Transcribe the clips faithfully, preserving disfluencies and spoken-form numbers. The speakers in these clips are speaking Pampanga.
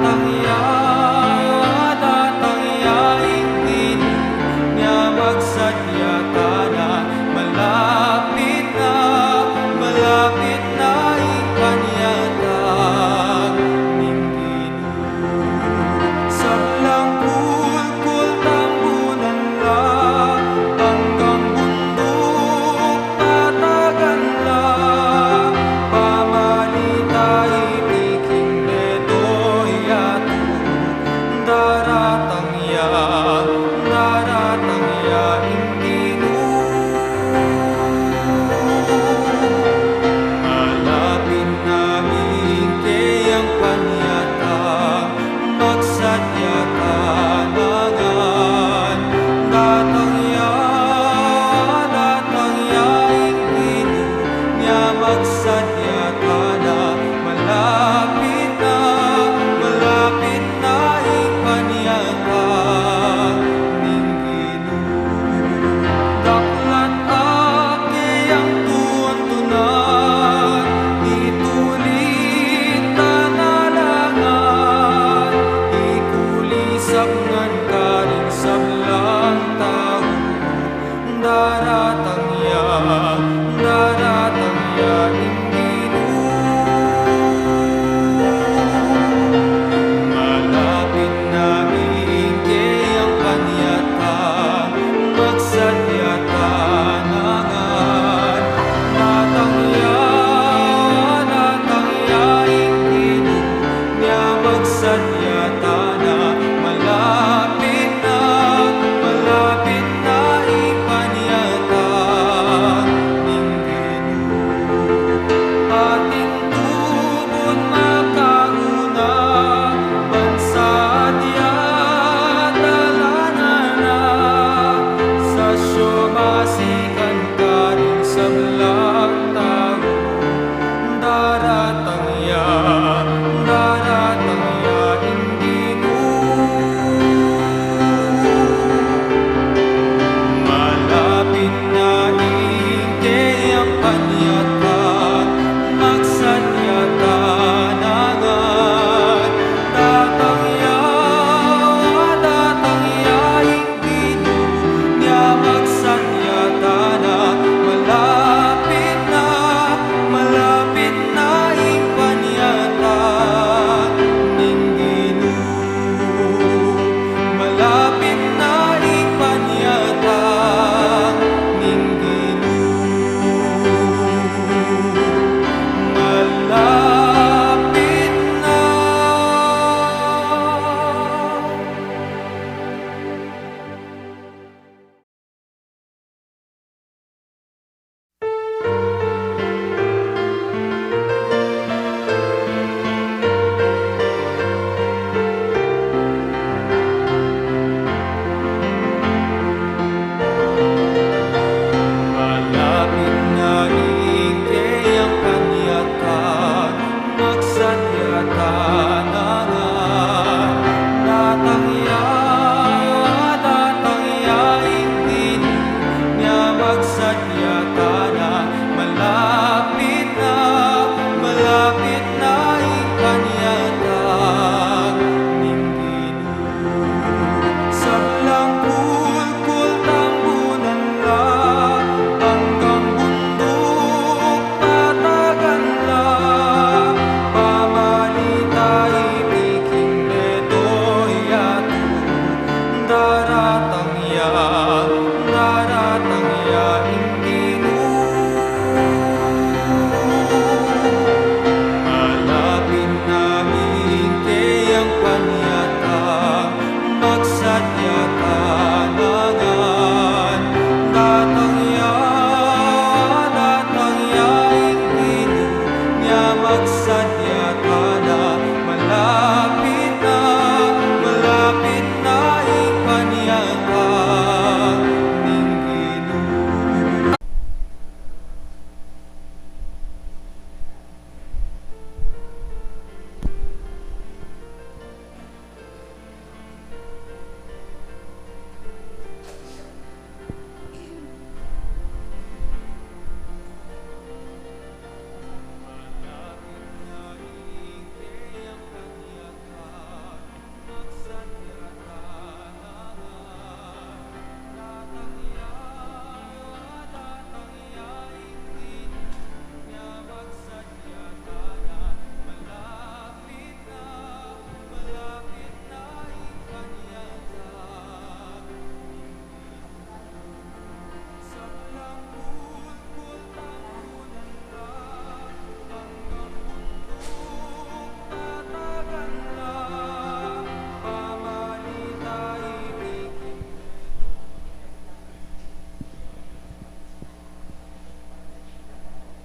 Datang ya, datang ya ing Ginu, nya magsadya tana, malapit na, malapit na ing panyatag ning Ginu. Sablang kulkul tambunan la, anggang bunduk patagan la, pamanita iti king Bedoya tu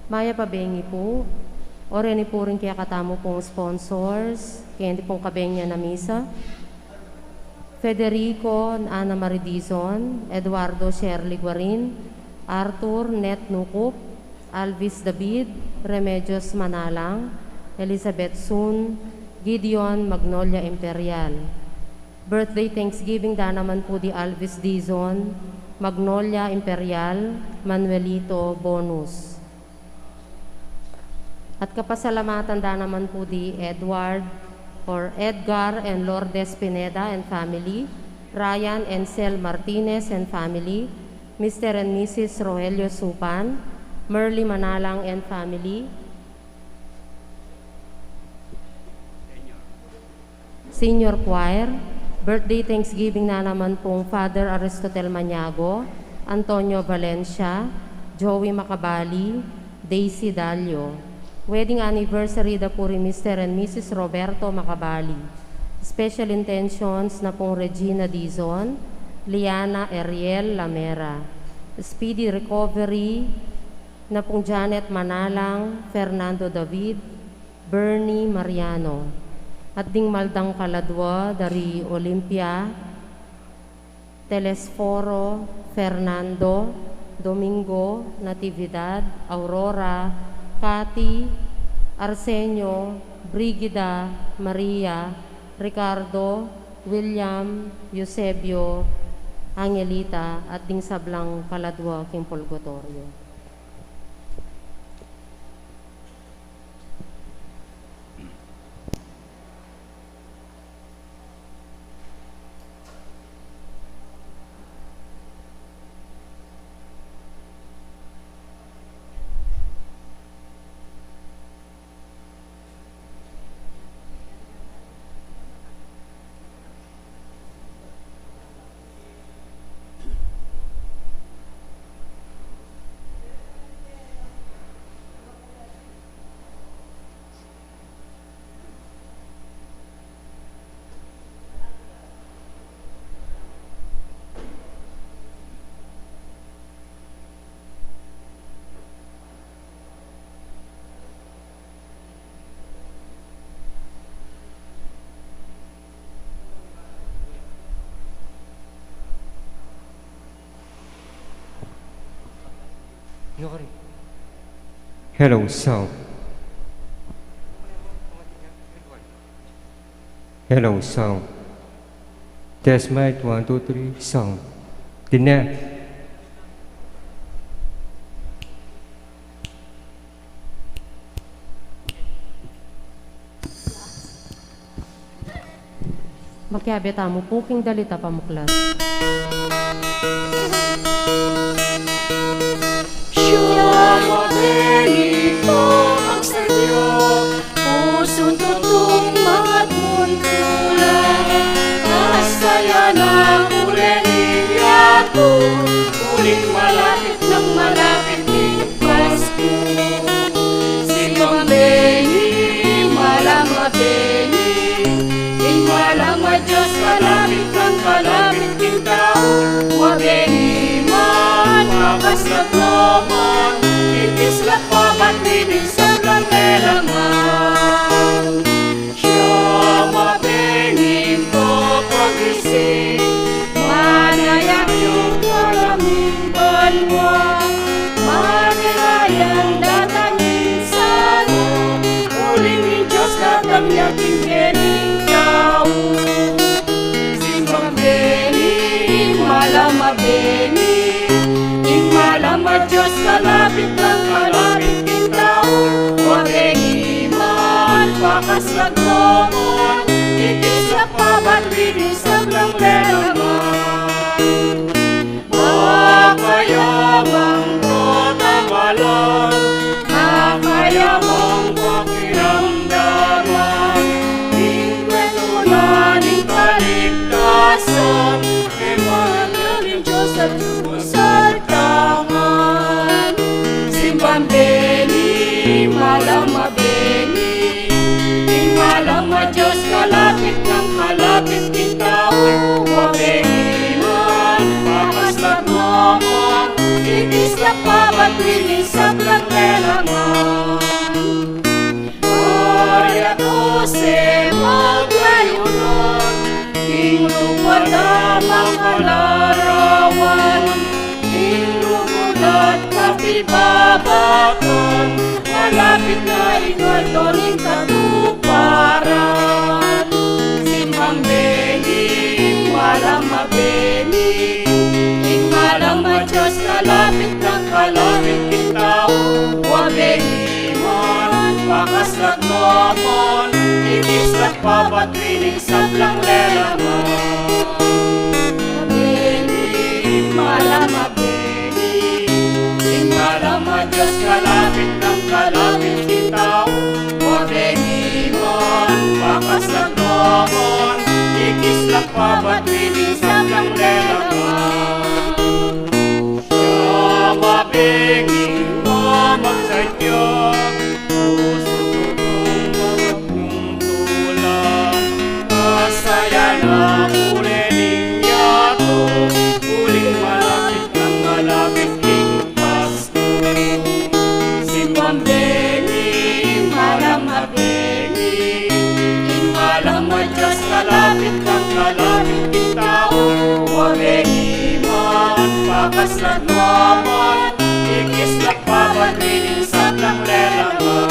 Mayap a bengi pu. Oreni pu ring kekatamu pung sponsors keni pung kabengi a misa. Federico Ana Marie Dizon, Eduardo Shirley Guarin, Arthur Net Nukup, Alvis David, Remedios Manalang, Elizabeth Sun, Gideon Magnolia Imperial. Birthday Thanksgiving da naman pu di Alvis Dizon, Magnolia Imperial, Manuelito Bonus. At kapasalamatan da naman pu di Edward or Edgar and Lourdes Pineda and family, Ryan and Sel Martinez and family, Mister and Missus Rogelio Supan, Merly Manalang and family, Senior Choir. Birthday Thanksgiving na naman pung Father Aristotel Maniago, Antonio Valencia, Joey Macabali, Daisy Dalio. Wedding anniversary da pu ri Mister and Missus Roberto Macabali. Special intentions na pung Regina Dizon, Liana Ariel Lamera. Speedy recovery na pung Janet Manalang, Fernando David, Bernie Mariano. At ding maldang kaladua dari Olympia, Telesforo, Fernando, Domingo, Natividad, Aurora, Cathy, Arsenio, Brigida, Maria, Ricardo, William, Eusebio, Angelita, at ding sablang kaladua king purgatorio. Hello, sound. Hello, sound. Test mic, one, two, three, sound. Tinek. Makiabe tamu pu king dalit a pamuklat. Siya mabeni pu magsadya, pusun tutung magmuntula. Asaya na pu reni yatu, uling malapit nang malapit ning Pasko. Simbang beni, malam a beni, ing malam a Dios, kalapit nang kalapit king tau. Wa beni man, bakas na tuman, itis la pa ban bini sablang lelangan. Siya mabeni ing pakagising, manaya king malamung banua, manirayan datang ing Salmo, uling ing Dios datang ya king bie ning tau. Simbang beni, malam a beni, ing malam a Dios, kalapit nang kalapit king tau. Wa beni man, bakas na tuman, itis la pa ban bini sablang lelangan. Makayabang katamalan, makayabang pakiramdaman, ing kwentu na ning kaligtasan, e mananap ing Dios at sumasaltangan. Simbang beni, malam a beni, ing malam a Dios, ning sablang lelangan. Maria Doce, magkayunan, ing lugud a makalarawan, ing lugud at kapibabatan, malapit na ing aldo ning katuparan. Simbang bengi, malam a bengi, ing malam a Dios, kalapit nang kalapit king tau, wa bengi man, pakaslat no man, ikislap pa batwi ning sablang lelangan. Bengi, malam a bengi, ing malam a Dios, kalapit nang kalapit king tau, wa bengi man, pakaslat no man, ikislap pa batwi ning sablang lelangan. Siya mabengi, mamagsadya, pusu tutung magpung tula, kasaya na kule ning yatu, uling malapit nang malapit ing Pasko. Simbang bengi, malam a bengi, ing malam a Dios, kalapit nang kalapit king tau, wa bengi man, pakaslat no man, ikislap pa batwi ning sablang lelangan.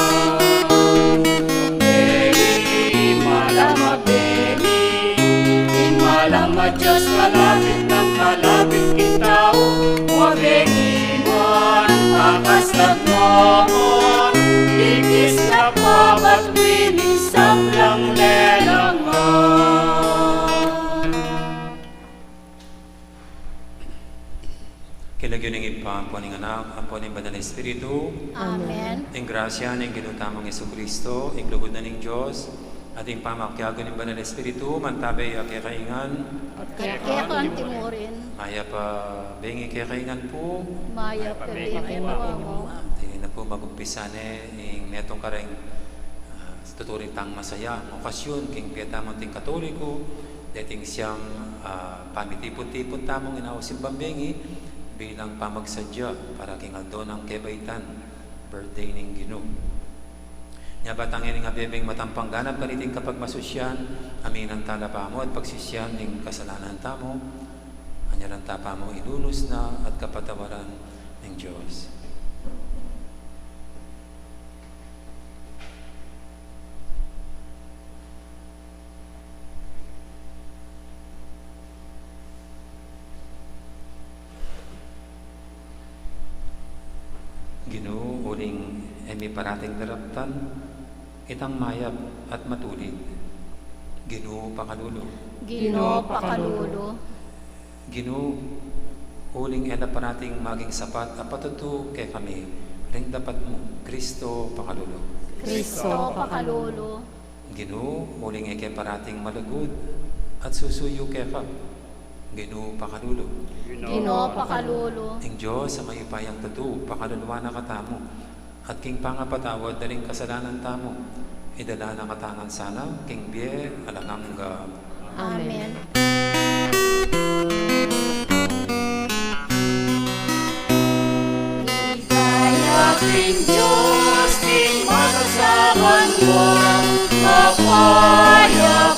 Bengi, malam a bengi, ing malam a Dios, kalapit nang kalapit king tau, wa bengi man, pakaslat no man, ikislap pa batwi ning sablang lelangan. King lagyu ning Ibpa, ampo ning Anak, ampo ning Banal Espiritu. Amen. Ing grasya ning Ginu tamung Jesucristo, ing lugud na ning Dios, at ing pamakiabe ning Banal Espiritu, mantabe ya kekayu ngan. At keka mu rin. Mayap a bengi kekayu ngan pu. Mayap a bengi pu, Among. Iti na pu, magumpisa ne ing metung kareng, ah, tuturing tang masayang okasyun king bie tamu anting Katoliko, deting siyam, ah, pamitipun-tipun tamung inaus ing bambengi bilang pamagsadya para king aldo nang kebaitan, birthday ning Ginu. Nya ba tang ing abebeng matampang ganap kaniting kapagmasusyan, aminan tala pamu at pagsisian ing kasalanan tamu, anyaran ta pamu ilunus na at kapatawaran ning Dios. Ginu, uling e mi parating daraptan itang mayap at matulid. Ginu, pakalulu. Ginu, pakalulu. Ginu, uling e la parating maging sapat a patutu kekami ring dapat mu, Kristo, pakalulu. Kristo, pakalulu. Ginu, uling e ke parating malugud at susuyu keka, Ginu, pakalulu. Ginu, pakalulu. Ing Dios a mayupayang tutu, pakaluluan na katamu, at king pangapatawad da ring kasalanan tamu, idala na katamu ngan sana king bie alang angga. Amen. Ligaya king Dios, king matasaban wa, kapayapan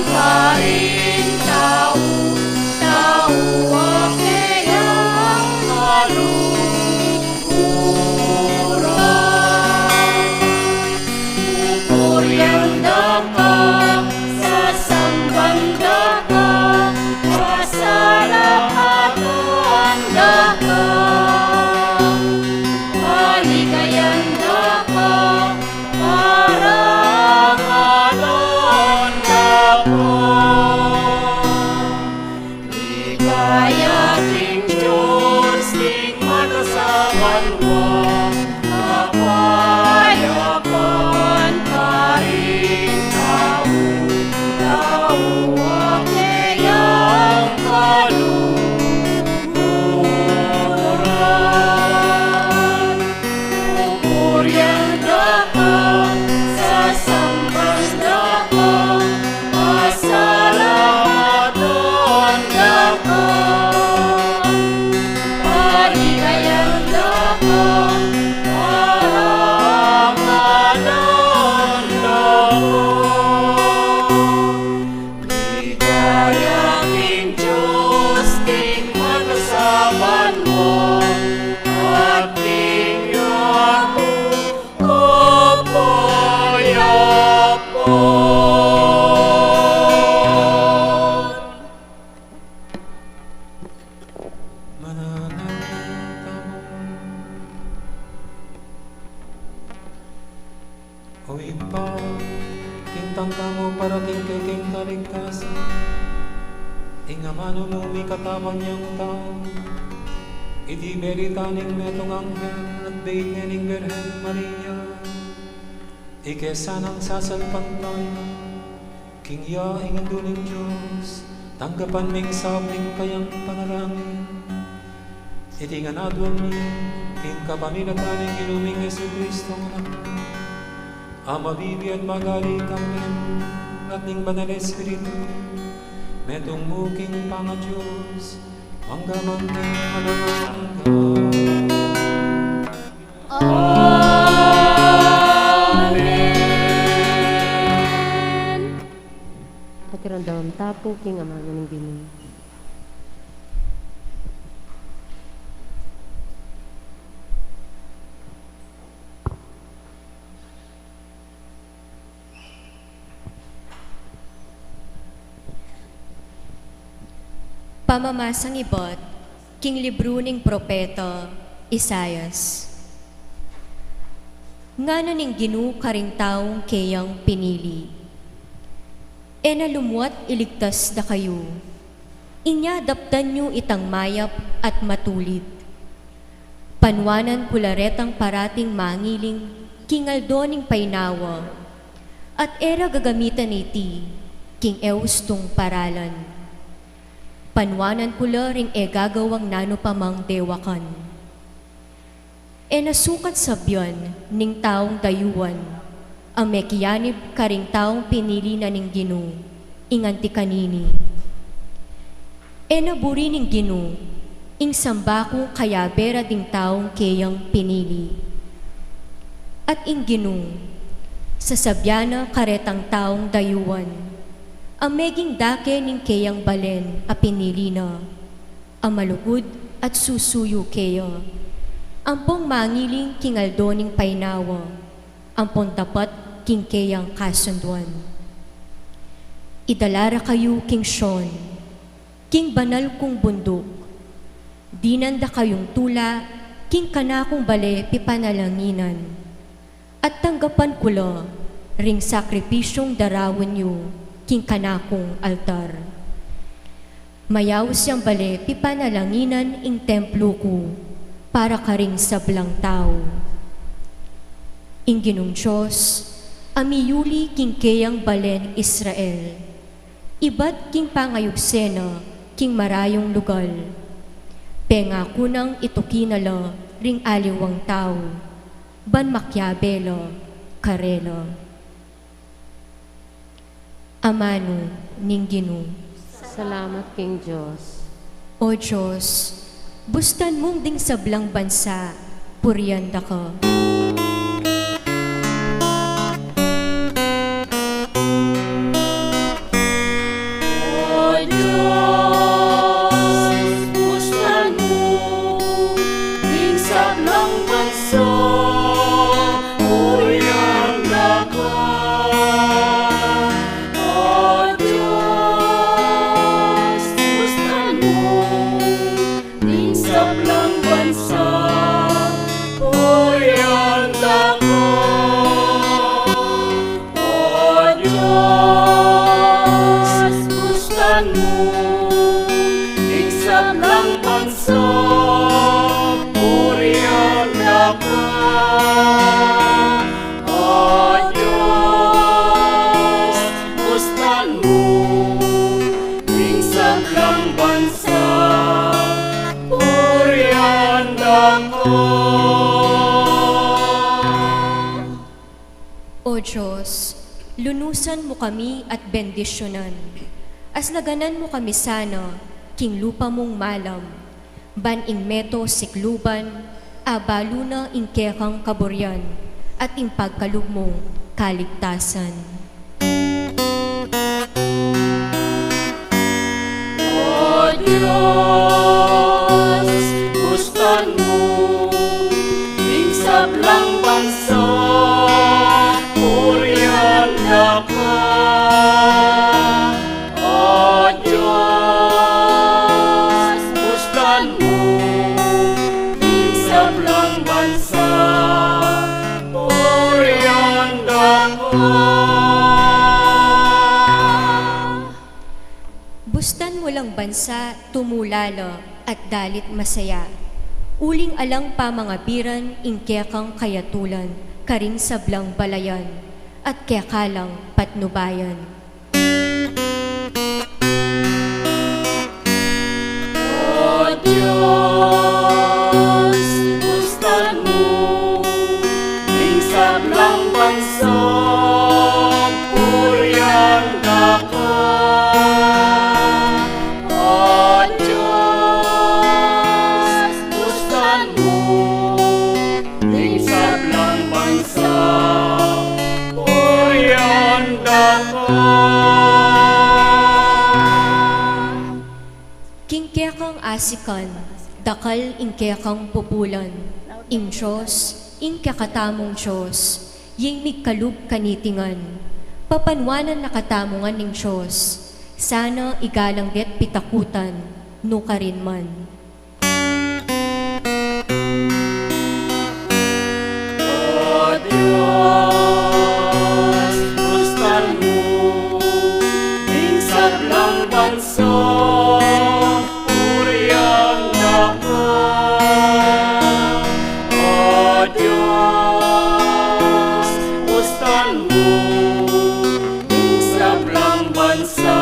karing tau, tau a keyang kaluguran. Pupurian da ka, sasamban da ka, pasalamatan da ka, paligayan da ka, parangalan da ka. Ligaya king Dios, king matasaban wa, kapayapan karing tau, tau a keyang kaluguran. Pupurian da ka, sasamban da ka, pas ing kaligtasan. Ing amanu mu mikatawan yang tau, iti berita ning metung anghel at beit ne ning Birhen Maria, ike sanang sasalpantaya, king iya ing Indu ning Dios, tanggapan ming sabling kayang panalangin. Iti ngan aduan mi, king kapamilatan ning Ginu ming Jesucristo, Anak mu, a mabibie at magari kambe mu, at ning Banal Espiritu, metung mu king pangaDios, mangga man king alang angga. Amen. Pakiramdam tamu pu king amanu ning Ginu. Pamamasang ibat king libru ning propeta Isaias. Ngana ning Ginu karing taung keyang pinili: E na lumuat iligtas dakayu. Inya daptan yu itang mayap at matulid. Panuanan ku la retang parating mangiling king aldo ning painawa, at e ra gagamitan iti king e ustung paralan. Panuanan ku la ring e gagawang nanu pa mang dewakan. E na sukat sabyan ning taung dayuan a mekianib karing taung pinili na ning Ginu, ing anti kanini. E na buri ning Ginu ing samba kung kayabe ra ding taung keyang pinili. At ing Ginu, sasabyan na karetang taung dayuan a meging dake ning keyang balen a pinili na, a malugud at susuyu keya, ampong mangiling king aldo ning painawa, ampong dapat king keyang kasunduan. Idala ra kayu king Sion, king banal kung bunduk. Dinan da kayung tula king kanakung bale pipanalanginan. At tanggapan ku la ring sakripisyung daraun yu king kanakung altar. Mayaus yang bale pipanalanginan ing templu ku para karing sablang tau. Ing Ginung Dios a miyuli king keyang balen Israel, ibat king pangayugse na king marayung lugal. Pengaku nang ituki na la ring aliwang tau, ban makiabe la karela. Amanu ning Ginu. Salamat king Dios. O Dios, bustan mung ding sablang bansa purian da ka. O Dios, bustan mu ding sablang bansa, purian da ka. O Dios, bustan mu ding sablang bansa, purian da ka. O Dios, bustan mu ding sablang bansa, purian da ka. O Dios, bustan mu ding sablang bansa, purian da ka. O Dios, lunusan mu kami at bendisyunan. Aslaganan mu kami sana king lupa mung malam, ban ing meto sikluban, abalu na ing kekang kaburian at ing pagkalub mung kaligtasan. O Dios, bustan mu ding sablang bansa, purian da ka. O Dios, bustan mu ding sablang bansa, purian da ka. Bustan mu lang bansa, tumula la at dalit masaya. Uling alang pamangabiran ing kekang kayatulan karing sablang balayan at keka lang patnubayan. O Dios, bustan mu ing sablang bansa, purian da ka. O Dios, bustan mu ing sablang bansa, purian da ka. King kekang asikan, dakal ing kekang pupulan. Ing Dios, ing kekatamung Dios, ing migkalub kaniting ngan. Papanuanan na katamu ngan ning Dios, sana igalang de't pitakutan, nukarin man. O Dios, bustan mu ing sablang bansa, purian da ka. O Dios, bustan mu ing sablang bansa,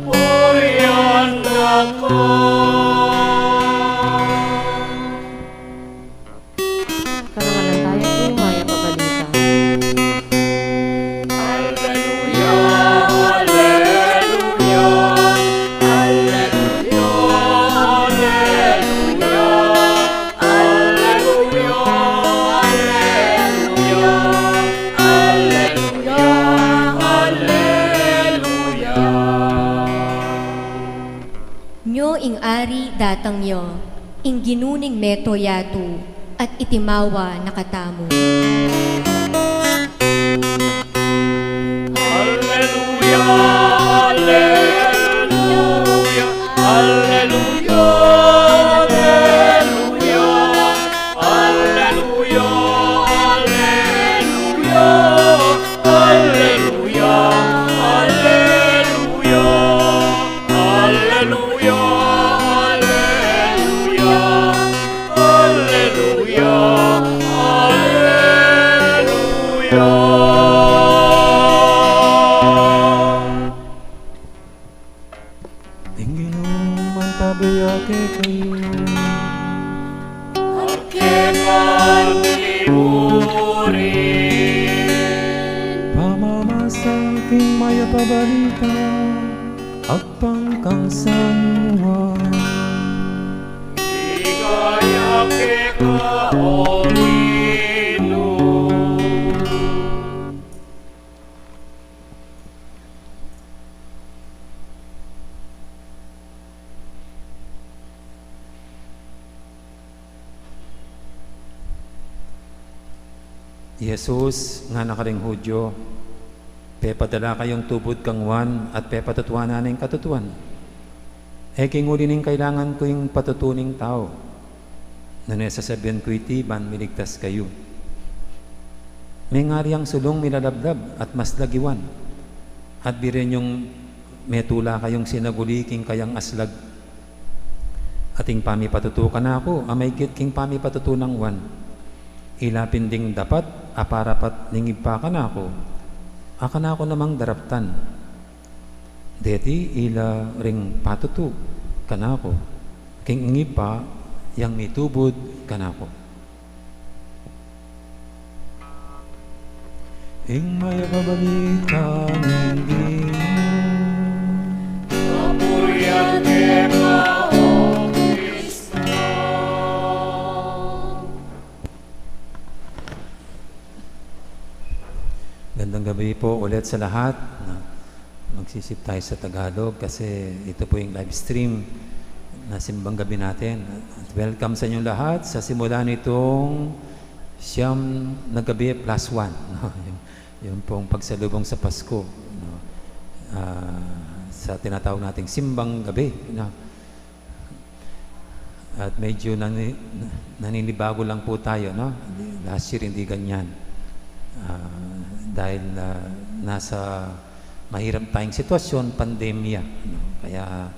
purian da ka. Karangalan tayo pu, Mayap a Balita. Alleluia, alleluia, alleluia, alleluia, alleluia, alleluia, alleluia, alleluia. Nyo ing Ari datang ya, ing Ginu ning meto yatu, at itimawa na katamu. Alleluia, alleluia, alleluia, alleluia, alleluia, alleluia, alleluia, alleluia, alleluia, alleluia, alleluia, alleluia. Ing Ginu mantabe ya kekayu. At keka mu rin. Pamamasa king Mayap a Balita agpang kang San Juan. Ligaya keka, O Ginu. I Jesus ngana karing Judio, pepadala kayung tubud kang Juan at pepatutuanan ne ing katutuan. E king uli ning kailangan ku ing patutu ning tau, nune sasabian ku iti ban miligtas kayu. Mengari yang sulung milalablab at maslag i Juan, at bire yung metula kayung sinaguli king kayang aslag. At ing pamipatutu kanaku a maigit king pamipatutu nang Juan. Ila pin ding dapat a parapat ning Ibpa kanaku, a kanaku namang daraptan. Deti ila ring patutu kanaku king Ibpa yang mitubud kanaku. Ing Mayap a Balita ning Ginu. Kapurian keka, O Kristo. Gandang gabi po ulit sa lahat. Na, magsisip tayo sa Tagalog kasi ito po yung live stream na simbang gabi natin. At welcome sa inyong lahat sa simula nitong siyam na gabi plus one, no? Yung, yung pong pagsalubong sa Pasko, no? Ah, sa tinatawag nating simbang gabi, no? At medyo nani-, naninibago lang po tayo, no? Last year hindi ganyan. Ah, dahil, ah, nasa mahirap tayong sitwasyon, pandemya, no? Kaya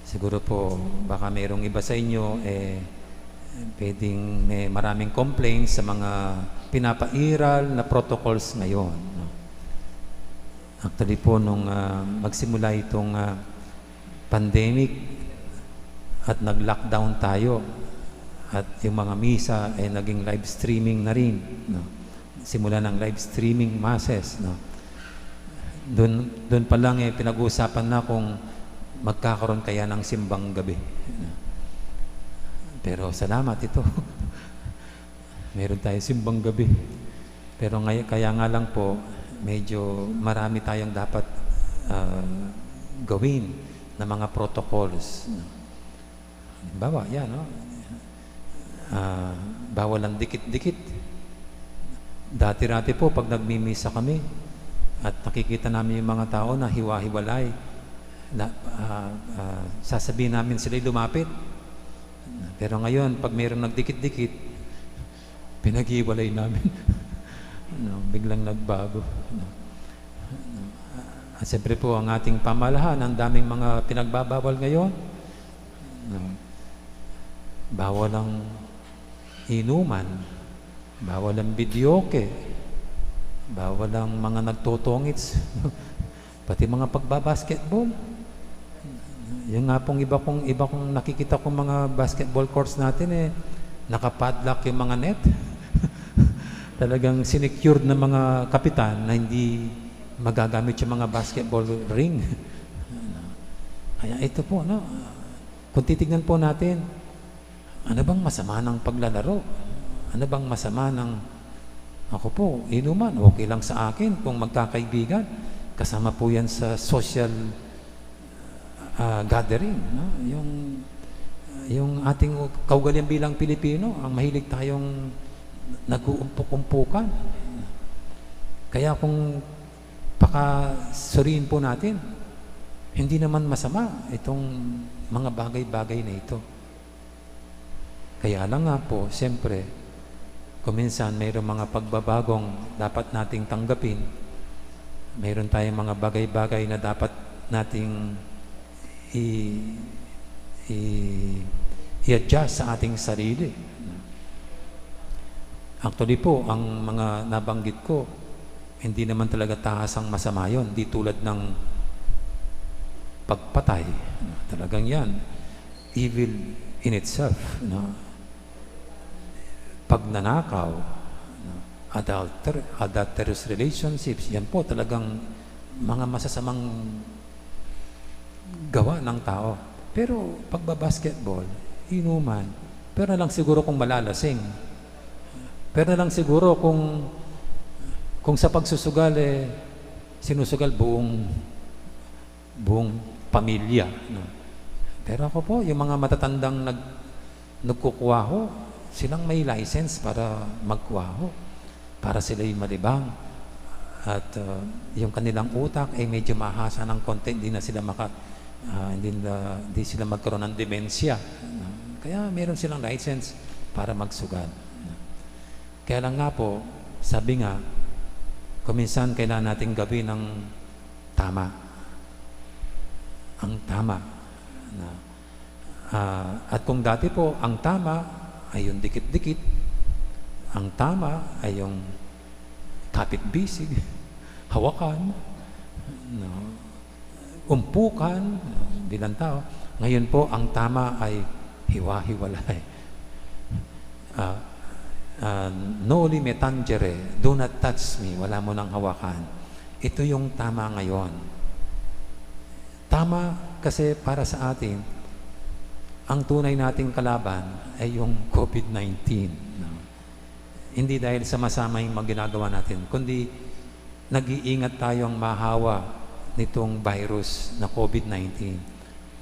siguro po baka mayroong iba sa inyo, eh, pwedeng may maraming complaints sa mga pinapairal na protocols ngayon, no? Actually po, nung, ah, magsimula itong, ah, pandemic at nag-lockdown tayo at yung mga misa ay naging live streaming na rin, no? Simula ng live streaming masses, no? Doon, doon pa lang, eh, pinag-uusapan na kung magkakaroon kaya ng simbang gabi, no? Pero salamat ito. Meron tayo simbang gabi. Pero ngay-, kaya nga lang po, medyo marami tayong dapat, ah, gawin na mga protocols, no? Halimbawa, yan, no? Ah, bawal ang dikit-dikit. Dati-dati po, pag nagmimisa kami at nakikita namin yung mga tao na hiwa-hiwalay, na, ah, ah, sasabihin namin sila'y lumapit. Pero ngayon, pag mayroong nagdikit-dikit, pinaghiwalay namin. No, biglang nagbago. No. At siyempre po, ang ating pamahalaan, ang daming mga pinagbabawal ngayon. No. Bawal ang inuman, bawal ang videoke, bawal ang mga nagtotongits. Pati mga pagbabasketball. Yung nga pong iba kong, iba kong nakikita kong mga basketball courts natin, eh, nakapadlock yung mga net. Talagang sinecured ng mga kapitan na hindi magagamit yung mga basketball ring. Kaya ito po, no? Kung titignan po natin, ano bang masama ng paglalaro? Ano bang masama ng, ako po, inuman, okay lang sa akin kung magkakaibigan, kasama po yan sa social, ah, gathering, no? Yung, yung ating kaugalian bilang Pilipino, ang mahilig tayong nag-uumpok-umpukan. Kaya kung pakasuriin po natin, hindi naman masama itong mga bagay-bagay na ito. Kaya lang nga po, siyempre, kung minsan mayroong mga pagbabagong dapat nating tanggapin, mayroon tayong mga bagay-bagay na dapat nating i-, i-, i-adjust sa ating sarili. Actually po, ang mga nabanggit ko, hindi naman talaga tahasang masama yun. Di tulad ng pagpatay. Talagang yan, evil in itself, no? Pagnanakaw, no? Adulter-, adulterous relationships, yan po talagang mga masasamang gawa ng tao. Pero pagbabasketball, inuman, pero na lang siguro kung malalasing. Pero na lang siguro kung, kung sa pagsusugal, eh, sinusugal buong, buong pamilya, no? Pero ako po, yung mga matatandang nag-, nagkukuwaho, silang may license para magkuwaho, para sila'y malibang. At, uh, yung kanilang utak ay medyo mahasa ng konti, hindi na sila maka-, ah, hindi na, hindi sila magkaroon ng demensya. Kaya meron silang license para magsugal. Kaya lang nga po, sabi nga, kung minsan kailangan nating gawin ang tama. Ang tama. Na, ah, at kung dati po, ang tama ay yung dikit-dikit, ang tama ay yung kapit-bisig, hawakan, no? Umpukan, no? Bilang tao. Ngayon po, ang tama ay hiwa-hiwalay. Ah, ah, "Noli me tangere, do not touch me, wala mo nang hawakan." Ito yung tama ngayon. Tama kasi para sa atin, ang tunay nating kalaban ay yung COVID nineteen, no? Hindi dahil sa masama yung mga ginagawa natin, kundi nag-iingat tayong mahawa nitong virus na COVID nineteen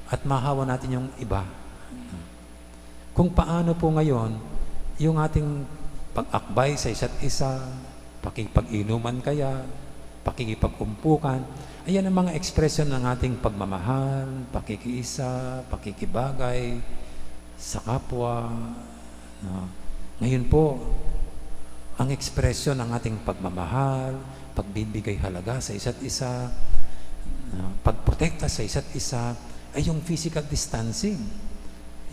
at mahawa natin yung iba. Kung paano po ngayon yung ating pag-akbay sa isa't isa, pakipag-inuman kaya, pakikipag-umpukan, ayan ang mga ekspresyon ng ating pagmamahal, pakikiisa, pakikibagay sa kapwa, no? Ngayon po, ang ekspresyon ng ating pagmamahal, pagbibigay halaga sa isa't isa, pagprotekta sa isa't isa ay yung physical distancing,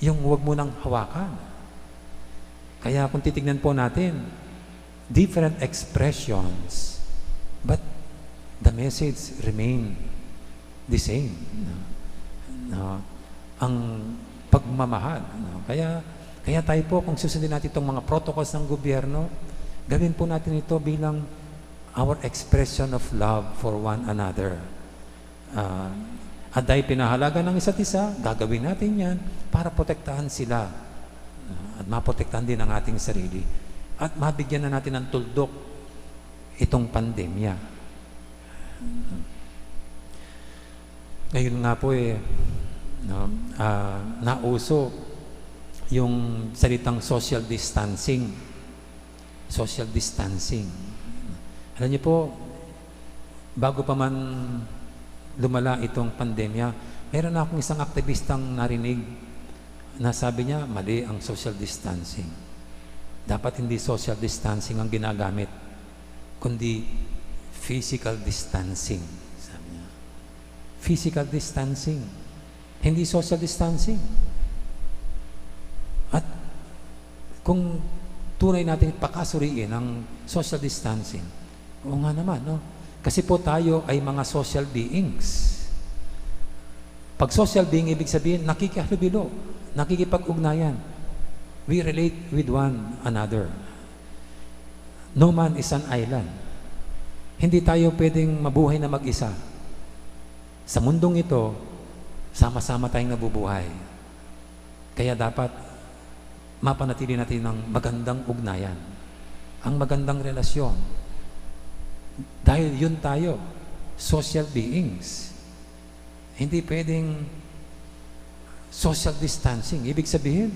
yung huwag mo nang hawakan. Kaya kung titignan po natin, different expressions, but the message remain the same. No? No? Ang pagmamahal. No? Kaya, kaya tayo po, kung susundin natin itong mga protocols ng gobyerno, gawin po natin ito bilang our expression of love for one another. Ah, at dahil pinahalaga ng isa't isa, gagawin natin yan para protektahan sila. Ah, at maprotektahan din ang ating sarili. At mabigyan na natin ng tuldok itong pandemya. Ngayon nga po eh, no, ah, nauso yung salitang social distancing. Social distancing. Alam niyo po, bago pa man lumala itong pandemya, meron akong isang aktibistang narinig na sabi niya, mali ang social distancing. Dapat hindi social distancing ang ginagamit, kundi physical distancing, sabi niya. Physical distancing, hindi social distancing. At kung tunay nating pakasuriin ang social distancing, oo nga naman, no? Kasi po tayo ay mga social beings. Pag social being, ibig sabihin, nakikihalubilo, nakikipag-ugnayan. We relate with one another. No man is an island. Hindi tayo pwedeng mabuhay na mag-isa. Sa mundong ito, sama-sama tayong nabubuhay. Kaya dapat mapanatili natin ang magandang ugnayan, ang magandang relasyon. Dahil yun tayo, social beings. Hindi pwedeng social distancing. Ibig sabihin,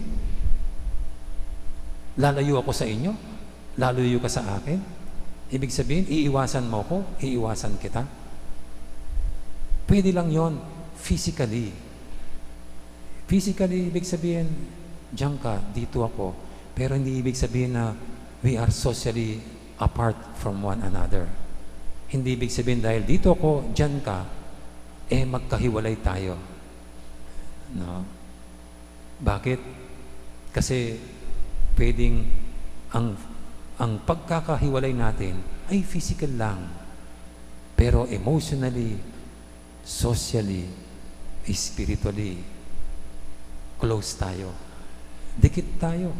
lalayo ako sa inyo, lalayo ka sa akin. Ibig sabihin, iiwasan mo ko, iiwasan kita. Pwede lang yon physically. Physically, ibig sabihin, diyan ka, dito ako. Pero hindi ibig sabihin na we are socially apart from one another. Hindi ibig sabihin dahil dito ako, diyan ka, eh magkahiwalay tayo. No? Bakit? Kasi pwedeng ang, ang pagkakahiwalay natin ay physical lang. Pero emotionally, socially, spiritually, close tayo. Dikit tayo.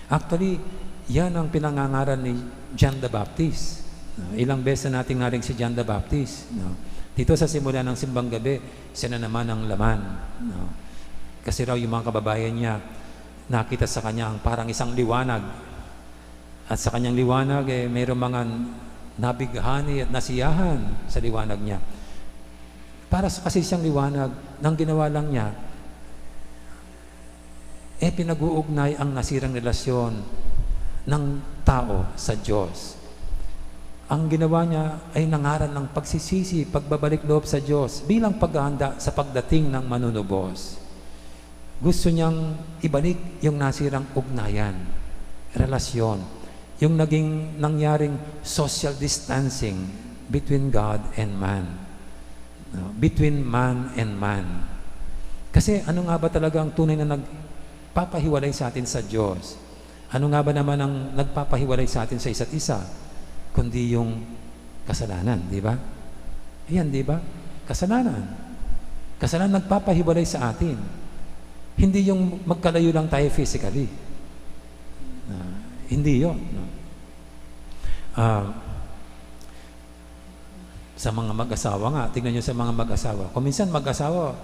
Actually, yan ang pinangangaral ni John the Baptist. No? Ilang beses na nating narinig si John the Baptist. No? Dito sa simula ng simbang gabi, siya na naman ang laman. No? Kasi raw yung mga kababayan niya, nakita sa kanya ang parang isang liwanag. At sa kanyang liwanag, eh, mayroong mga nabighani at nasiyahan sa liwanag niya. Para sa kasi siyang liwanag, nang ginawa lang niya, eh, pinag-uugnay ang nasirang relasyon ng tao sa Diyos. Ang ginawa niya ay nangaral ng pagsisisi, pagbabalik loob sa Diyos bilang paghahanda sa pagdating ng manunubos. Gusto niyang ibalik yung nasirang ugnayan, relasyon, yung naging nangyaring social distancing between God and man. No? Between man and man. Kasi ano nga ba talaga ang tunay na nagpapahiwalay sa atin sa Diyos? Ano nga ba naman ang nagpapahiwalay sa atin sa isa't isa? Kundi yung kasalanan, di ba? Ayan, di ba? Kasalanan. Kasalanan nagpapahiwalay sa atin. Hindi yung magkalayo lang tayo physically. Ah, hindi yon, no? Ah, sa mga mag-asawa nga, tingnan niyo sa mga mag-asawa. Kung minsan mag-asawa,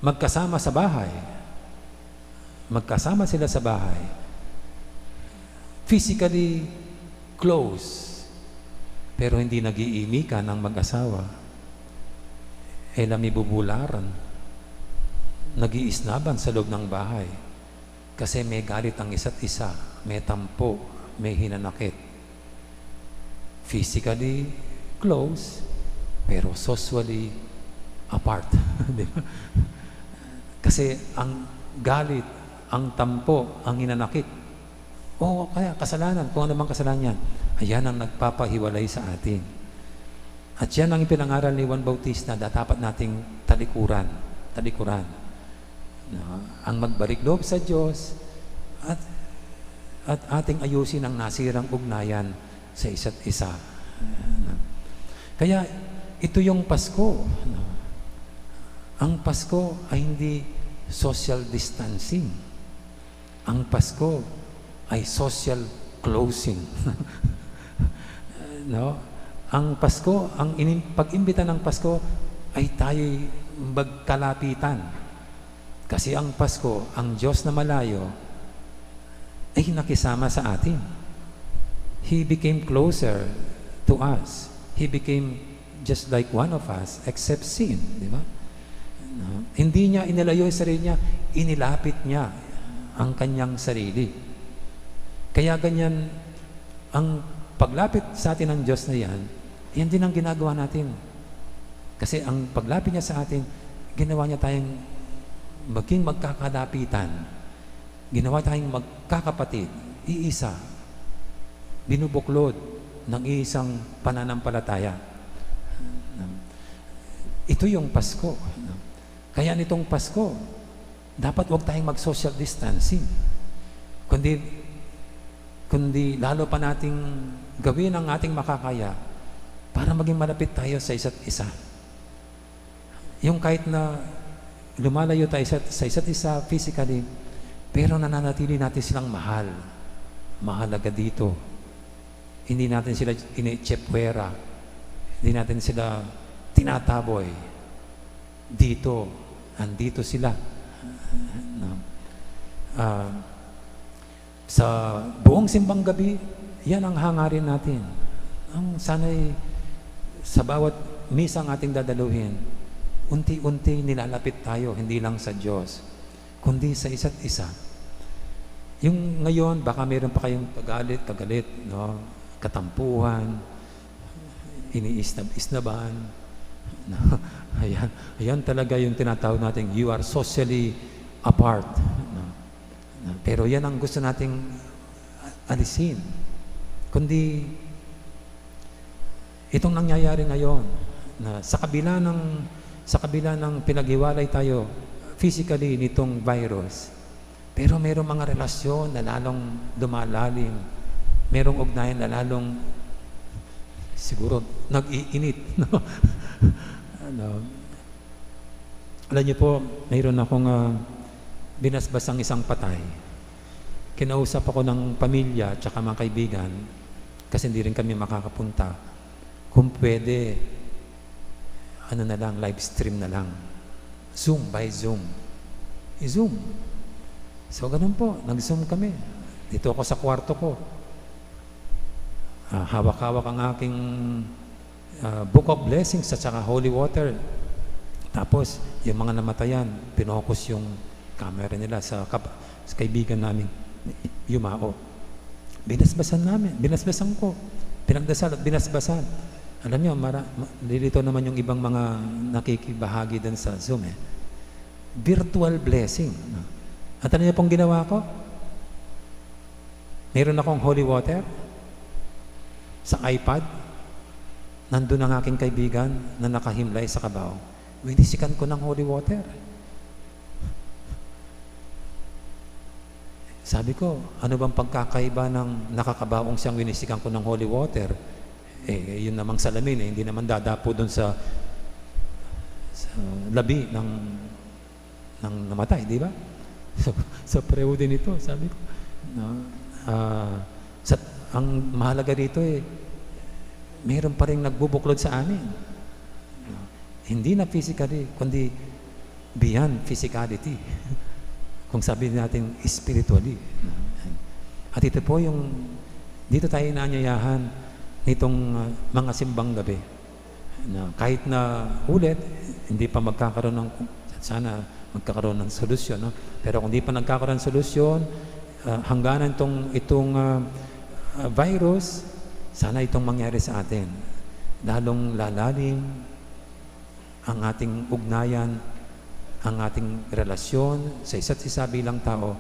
magkasama sa bahay. Magkasama sila sa bahay. Physically close, pero hindi nag-iimikan ang mag-asawa. E la mibubularan, nag-iisnaban sa loob ng bahay. Kasi may galit ang isa't isa, may tampo, may hinanakit. Physically close, pero socially apart. Di ba? Kasi ang galit, ang tampo, ang hinanakit, o kaya kasalanan, kung ano mang kasalanan yan, ayan ang nagpapahiwalay sa atin. At yan ang ipinangaral ni Juan Bautista na dapat nating talikuran, talikuran. No? Ang magbalik loob sa Diyos at, at ating ayusin ang nasirang ugnayan sa isa't isa. Kaya ito yung Pasko. No? Ang Pasko ay hindi social distancing. Ang Pasko ay social closing. No? Ang Pasko, ang inim-, pag-imbita ng Pasko ay tayo'y magkalapitan. Kasi ang Pasko, ang Diyos na malayo, ay nakisama sa atin. He became closer to us. He became just like one of us, except sin, di ba? No? Hindi niya inilayo yung sarili niya, inilapit niya ang kanyang sarili. Kaya ganyan, ang paglapit sa atin ng Diyos na yan, yan din ang ginagawa natin. Kasi ang paglapit niya sa atin, ginawa niya tayong maging magkakalapitan. Ginawa tayong magkakapatid, iisa, binubuklod ng isang pananampalataya. Ito yung Pasko. Kaya nitong Pasko, dapat wag tayong mag-social distancing. Kundi, kundi lalo pa nating gawin ang ating makakaya para maging malapit tayo sa isa't isa. Yung kahit na lumalayo tayo sa, sa isa't isa physically, pero nananatili natin silang mahal. Mahalaga dito. Hindi natin sila ini-echepwera. Hindi natin sila tinataboy. Dito, andito sila. No? Ah, sa buong simbang gabi, yan ang hangarin natin. Ang sana'y sa bawat misa ang ating dadaluhin, unti-unti nilalapit tayo, hindi lang sa Diyos, kundi sa isa't isa. Yung ngayon, baka meron pa kayong kagalit, kagalit, no? Katampuhan, iniisnab-isnaban. No? Ayan, ayan talaga yung tinatawag natin, you are socially apart. No? Pero yan ang gusto nating alisin. Kundi itong nangyayari ngayon, na sa kabila ng, sa kabila ng pinaghiwalay tayo physically nitong virus, pero mayroong mga relasyon na lalong lumalalim, mayroong ugnayan na lalong siguro nag-iinit, no? Ano, alam niyo po, mayroon akong, ah, binasbasang isang patay. Kinausap ako ng pamilya at saka mga kaibigan kasi hindi rin kami makakapunta. Kung pwede, ano na lang, live stream na lang. Zoom, by Zoom. I-Zoom. So, ganun po, nag-Zoom kami. Dito ako sa kwarto ko. Ah, hawak-hawak ang aking, ah, Book of Blessings at saka Holy Water. Tapos, yung mga namatayan, pinokus yung camera nila sa kap-, sa kaibigan namin, yumao. Binasbasan namin, binasbasan ko. Pinagdasal at binasbasan. Alam niyo, mara-, ma-, lilito naman yung ibang mga nakikibahagi dun sa Zoom, eh. Virtual blessing, no? At ano niyo pong ginawa ko? Meron akong holy water sa iPad. Nandun ang aking kaibigan na nakahimlay sa kabaong. Winisikan ko ng holy water. Sabi ko, "Ano bang pagkakaiba ng nakakabaong siyang winisikan ko ng holy water? Eh, yun namang salamin, eh, hindi naman dadapo dun sa, sa labi ng, ng namatay, di ba?" So, so pareho din ito, sabi ko. No? Ah, sa, ang mahalaga rito, eh, meron pa rin nagbubuklod sa amin. No? Hindi na physically, kundi beyond physicality. Kung sabi natin, spiritually. At ito po yung, dito tayo inaanyayahan nitong, ah, mga simbang gabi. Na kahit na ulit, hindi pa magkakaroon ng, sana magkakaroon ng solusyon, no? Pero kung di pa nagkakaroon ng solusyon, ah, hangganan itong, itong, ah, ah, virus, sana itong mangyari sa atin. Lalong lalalim, ang ating ugnayan, ang ating relasyon sa isa't isa bilang tao,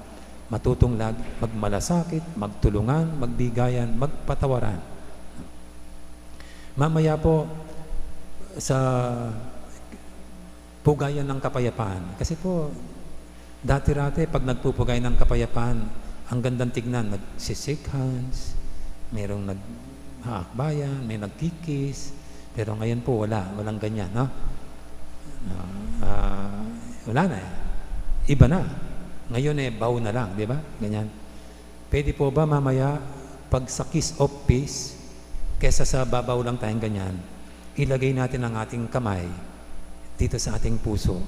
matutong lag-, magmalasakit, magtulungan, magbigayan, magpatawaran. Mamaya po, sa pugayan ng kapayapaan. Kasi po, dati-rati, pag nagpupugay ng kapayapaan, ang gandang tignan, nagsisik hands, merong naghaakbayan, may nagkikis, pero ngayon po, wala, walang ganyan, no? Ah, ah, wala na eh. Iba na. Ngayon eh, bow na lang, di ba? Ganyan. Pwede po ba mamaya, pag sa kiss of peace, kesa sa babaw lang tayong ganyan, ilagay natin ang ating kamay dito sa ating puso,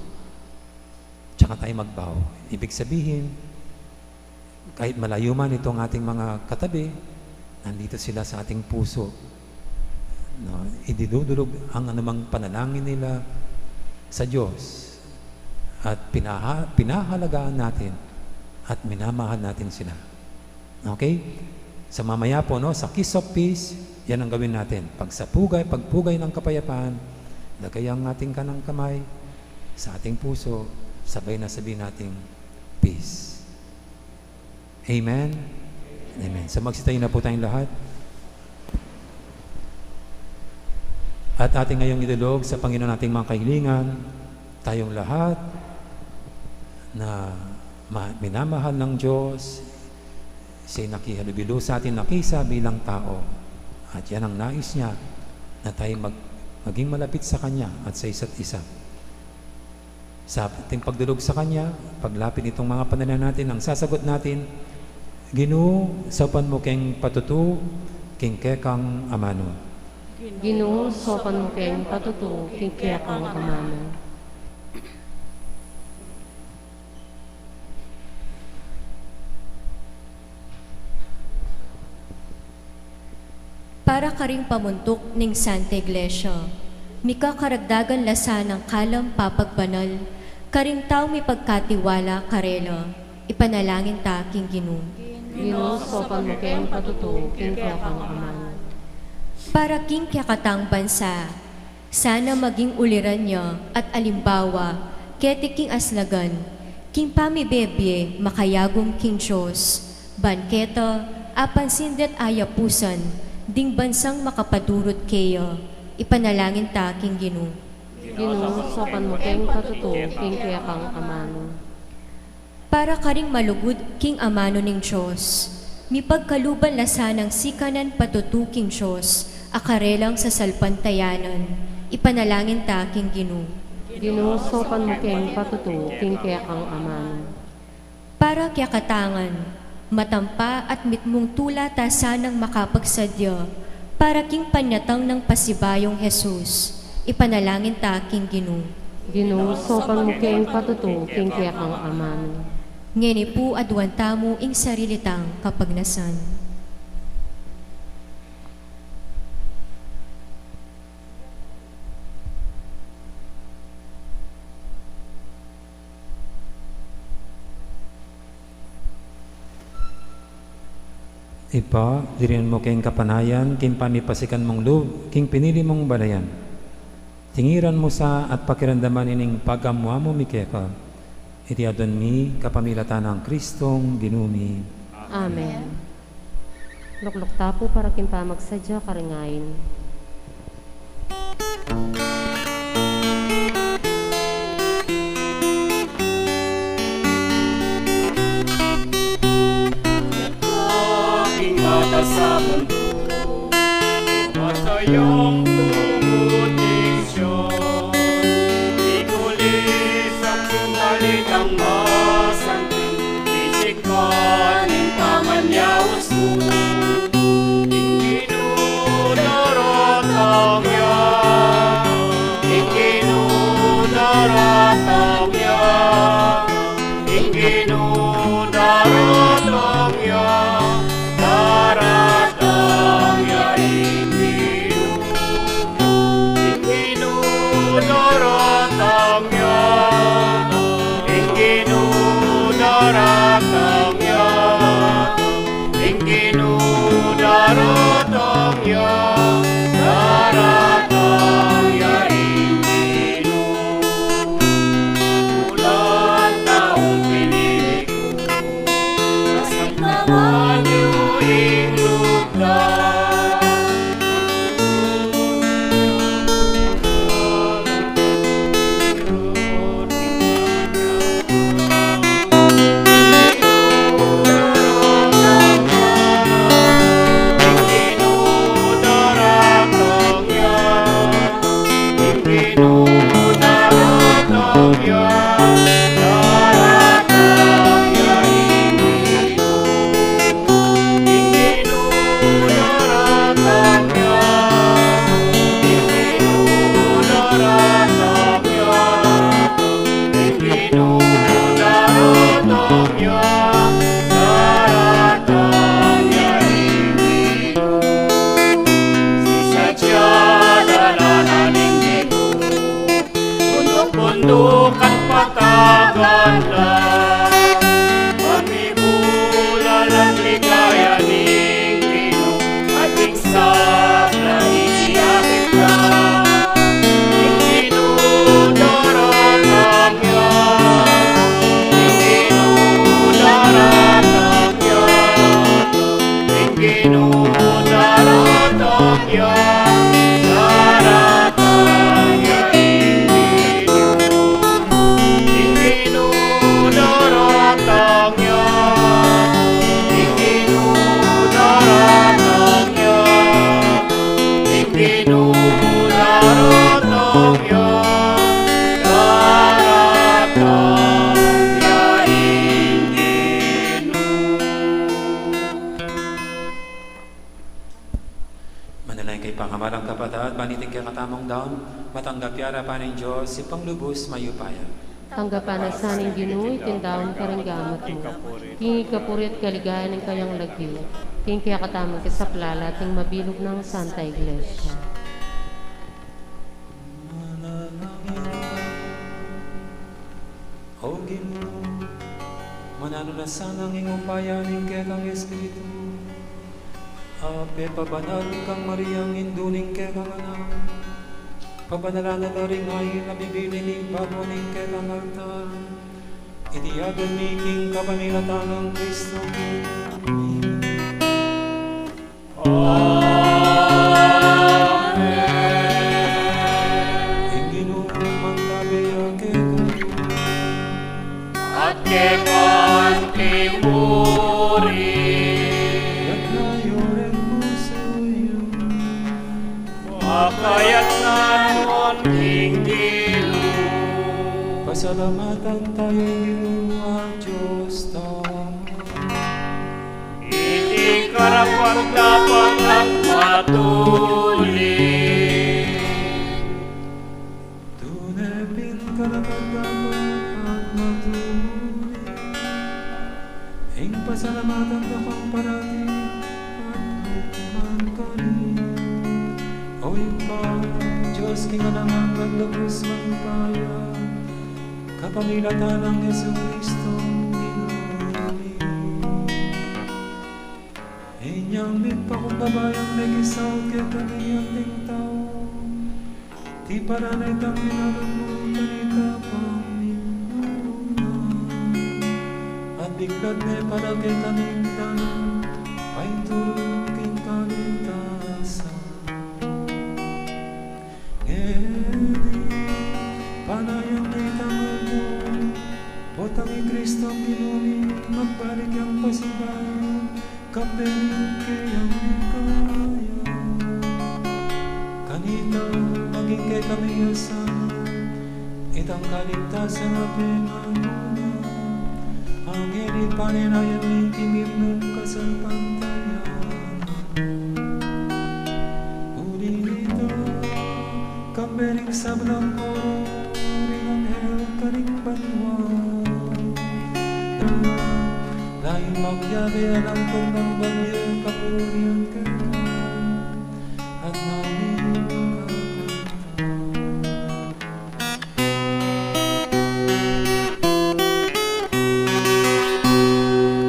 tsaka tayo magbaw? Ibig sabihin, kahit malayo man itong ating mga katabi, nandito sila sa ating puso. No? Ididudulog ang anumang panalangin nila sa Diyos. At pinaha-, pinahalagaan natin at minamahal natin sila. Okay? Sa mamaya po, no, sa kiss of peace, yan ang gawin natin. Pag sa pugay, pagpugay ng kapayapaan, lagay ang ating kanang kamay sa ating puso, sabay na sabihin natin, "Peace." Amen? Amen. So magsitayo na po tayong lahat. At ating ngayong idulog sa Panginoon ating mga kahilingan, tayong lahat na ma-, minamahal ng Diyos, siya'y nakihalubilo sa atin na kisa bilang tao. At yan ang nais niya, na tayo mag-, maging malapit sa Kanya at sa isa't isa. Sa ating pagdulog sa Kanya, paglapit nitong mga panalangin natin, ang sasagot natin, "Ginu, saupan mu keng patutu king kekang amanu." Ginu, saupan mu keng patutu king kekang amanu. Para karing pamuntuk ning Santa Iglesia, mika karagdagan la sanang kalam papagbanal karing taung mipagkatiwala karela, ipanalangin ta king Ginu. Ginu, saupan mu keng patutu king kekang amanu. Para king kekatang bansa, sana maging uliran ya at alimbawa keti king aslagan, king pamibie-bie makayagum king Dios, ban keta apansin de't ayapusan ding bansang makapadurut keya, ipanalangin ta king Ginu. Ginu, saupan mu keng patutu king kekang amanu. Para karing malugud king amanu ning Dios, mipagkaluban la sanang sikanan patutu king Dios a karelang sasalpantayanan, ipanalangin ta king Ginu. Ginu, saupan mu keng patutu king kekang amanu. Para kekatangan, matampa at mitmung tula ta sanang makapagsadya para king panyatang nang pasibayung Jesus, ipanalangin ta king Ginu. Ginu, saupan mu keng patutu king kekang amanu. Ngeni pu aduan tamu ing sarili tang kapagnasan. Ibpa, dirinan mu keng kapanayan king pamipasikan mung lub king pinili mung balayan. Tingiran mu sa at pakiramdaman ining pagamu-amu mi keka. Iti aduan mi kapamilatan nang Kristong Ginu mi. Amen. Lukluk ta pu para king pamagsadya karing ain. King mata sa mundu, masayang tumugot king Dios. Ikulis at king balitang masanting, isikpan ing pamanyaus mu. Ing Ginu daratang ya, Ginu daratang ya, daratang ya ing Ginu. Ing Ginu daratang ya, ing Ginu daratang ya, ing Ginu daratang ya, daratang ya ing Ginu. Sisatya dalanan ing Ginu, bunduk-bunduk at patagan la. Pamibulalan ligaya ning Ginu, at ing sabla iti akit na. Ing Ginu daratang ya, ing Ginu daratang ya. Ing Ginu daratang ya, daratang ya ing Ginu. Ing Ginu daratang ya, ing Ginu daratang ya, ing Ginu daratang ya, daratang ya ing Ginu. Manalangin kayu pangamalang kapatad, ban iting kekatamung daun matanggap ya arapan ning Dios, Ibpang lubus mayupaya. Tanggapan na sa ning Ginu iting daun karing gamat mu, king ikapuri at kaligayan ning kayang lagyu, king kekatamung kasaplalan at ning mabilug nang Santa Iglesia. Manalangin tamu. O Ginu, mananu na sanang ing upaya ning kekang Espiritu a pepabanal kang Mariang indu ning kekang Anak, pabanalan na la ring ain a bibili ning babo ning kekang altar. Iti aduan mi king kapamilatan nang Kristo. Amen. Ing Ginu mantabe ya kekayu. At keka mu rin. Iyatas yu ring pusu yu. Pakayatas king Ginu. Pasalamatan taya ing Ginu a Dios tamu. Iti karapat-dapat at matulid. Tune pin karapat-dapat at matulid. Ing pasalamatan da kang parati at man karin. O Ibpa, Dios king alang angga at lubus mayupaya, kapamilatan nang Jesucristo, Ginu mi. Inyang migpakumbaba yang mekisaul kekami anting tau, tiparan na itang minalugud kanita pamilatan. At biklat ne para kekami ing dalan paintulud king kaligtasan. Ngeni, panayan na itang lugud, potang i Kristong Ginu mi, magbalik yang pasibayu, kambe ning keyang ligaya. Kanita, maging kekami ya sana itang kaligtasan a pengamuan. Ngeni, panenayan mi king imnung kasalpantayanan. Uli nita, kambe ning sablang koro ring anghel karing banua, laing magyabe alang pung nang bage kapurian keka at nanu kakanta.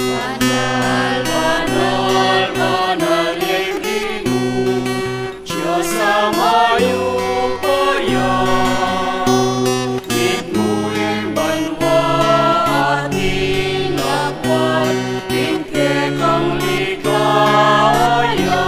Banal, banal, banal yang Ginu, Dios a mayupaya. Mitmu ing banua at ing labuad king kekang ligaya.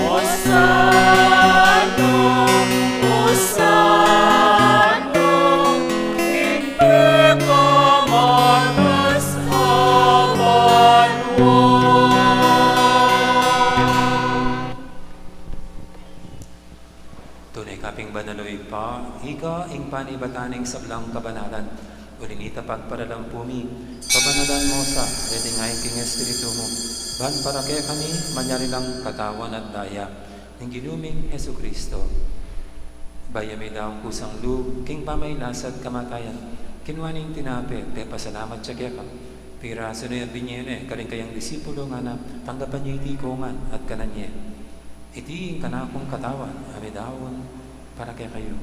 Osana, Osana, ing pekamatas a banua. Tune ka pin banal, o Ibpa, ika ing panibatan ning sablang kabanalan. Uli na nita, pagparalampu mi, pabanalan mo sa reting ain king Espiritu mu, ban para kekami malyari lang katawan at daya ning Ginu ming Jesucristo. Bayu ya midaun kusang lub king pamagkasakit at kamatayan, kinua ne ing tinape, pepasalamat ya keka, pirasu ne at binie ne karing kayang disipulo, ngana, tanggapan ye iti kongan at kanan ye. Iti ing kanakung katawan a midaun para kekayu.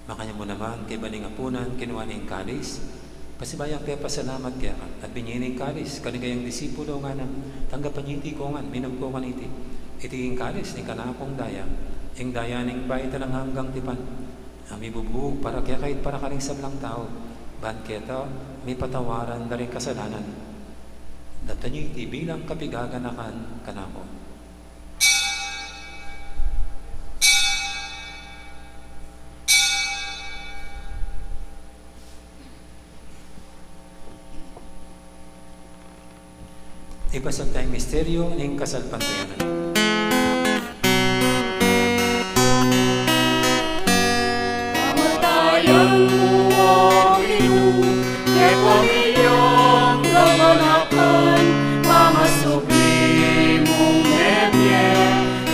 Makanyan mu naman, kaybat ning apunan, kinua ne ing kalis, pasibayu yang pepasalamat keka, at binie ne ing kalis karing kayang disipulo, ngana, tanggapan ye iti kongan, minum kayu kaniti. Iti ing kalis ning kanakung daya, ing daya ning bayu at alang anggang tipan, a mibubu para kekayu at para karing sablang tau, ban keta mipatawaran da ring kasalanan. Daptan ye iti bilang kapaganakan kanaku. Ipasag taya ing misteryu ning kasalpantayanan. Kamatayan mu, o Ginu, kekami yang gaganakan, pangasubli mung mebie,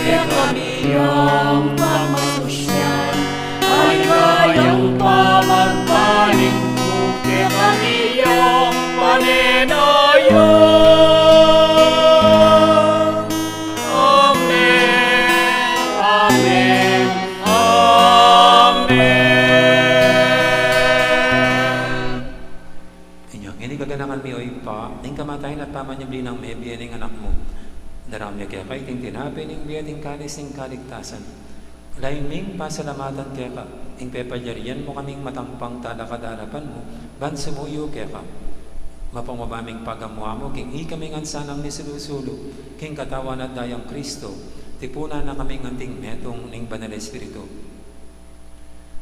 kekami yang pamasusyan, aliwa yang pamagbalik mu, kekami yang panenayan. Amen, amen, amen. Inyang ini gaganakan mi, o Ibpa, ing kamatayan at pamanyubli nang mebie ning Anak mu. Daraun mi keka iting tinape ning bie at ing kalis ning kaligtasan. Layun ming pasalamatan keka ing pepalyarian mu kaming matampang talakad king arapan mu, ban sumuyu keka. Mapamaba ming pagamu-amu king ikami ngan sanang misulu-sulu king katawan at dayang Kristo, tipunan na kaming anting metung ning Banal Espiritu.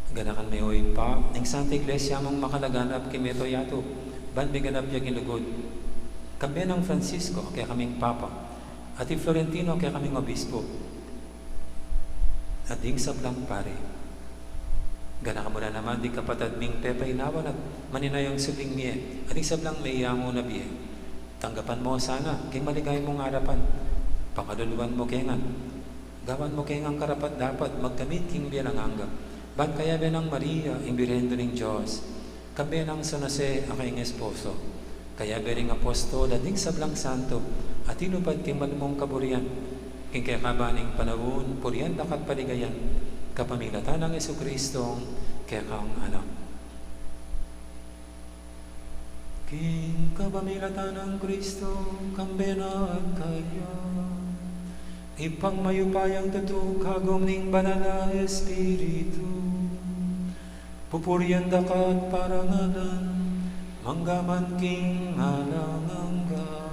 Ganakan me, o Ibpa, ing Santa Iglesia mung makalaganap king mabilug a yatu, ban miganap ya king lugud. Kambe nang Francisco, a kekaming Papa, at i Florentino, a kekaming Obispo, at ding sablang pari. Ganakan mu la naman ding kapatad ming pepainawan at maninayang subling mie, at ding sablang meyangu na bie. Tanggapan mu la sana king maligaya mung arapan. Pangaluluan mu kami ngan. Gawan mu kami ngan karapat-dapat magkamit king bie alang angga, ban kayabe nang Maria, ing Birhen Indu ning Dios, kambe nang San Jose, a kayang esposo, kayabe ring apostol at ding sablang santo a tinupad king malugud mung kaburian, king kekaban ning panaun, purian da ka at paligayan, kapamilatan nang Jesucristo, kekang Anak. King kapamilatan nang Kristo, kambe na at kaya, Ibpang mayupayang tutu, kagum ning Banal a Espiritu, pupurian da ka at parangalan, mangga man king alang angga.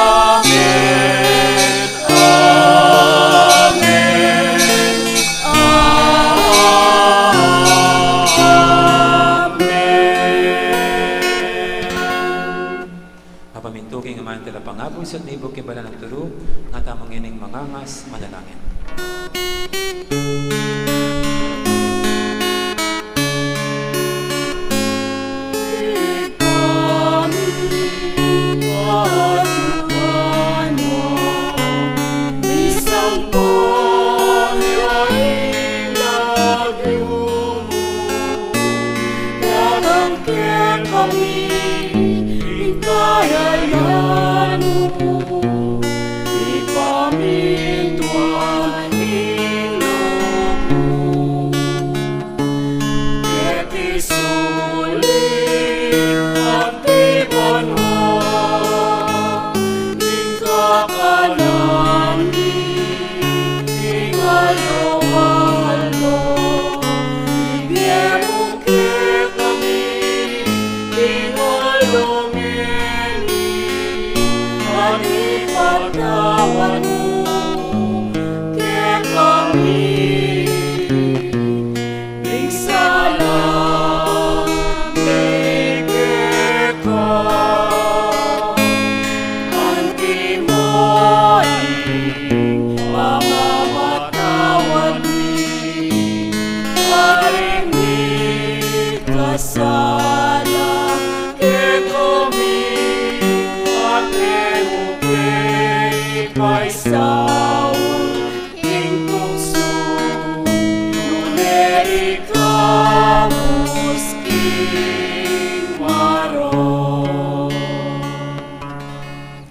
Amen. Amen. Amen. Mapamintu king aman, talapangabus at nibuk king banal a turu, nga tamu ngening mangangas manalangin. Kekami ing kayabe mu, ipamintuan ing lub Tawad mu kekami ing sala mi keka, antimo ing pamamatawad mi karing mikasala kekami, at e mu ke ipaisaul king tuksu, nune ikabus king marok.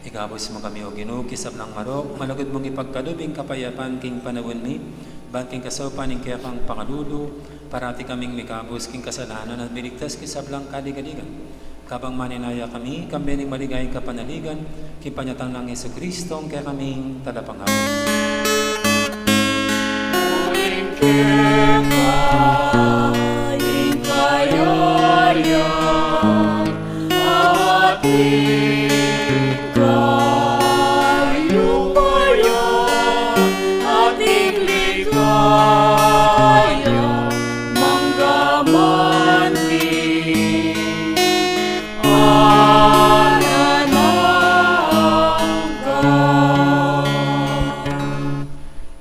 Ikabus mu kami, O Ginu, king sablang marok, malugud mung ipagkalub ing kapayapan king panaun mi, ban king kasaupan ning kekang pakalulu, parati kaming mikabus king kasalanan at miligtas king sablang kaligaligan. Kabang manenaya kami, kambe ning maligayang kapanaligan, king panyatang nang Jesucristo, ing kekaming Talapangabus. Uling keka ing kayarian, at ing kayupayan, at ing ligaya, mangga man king alang angga.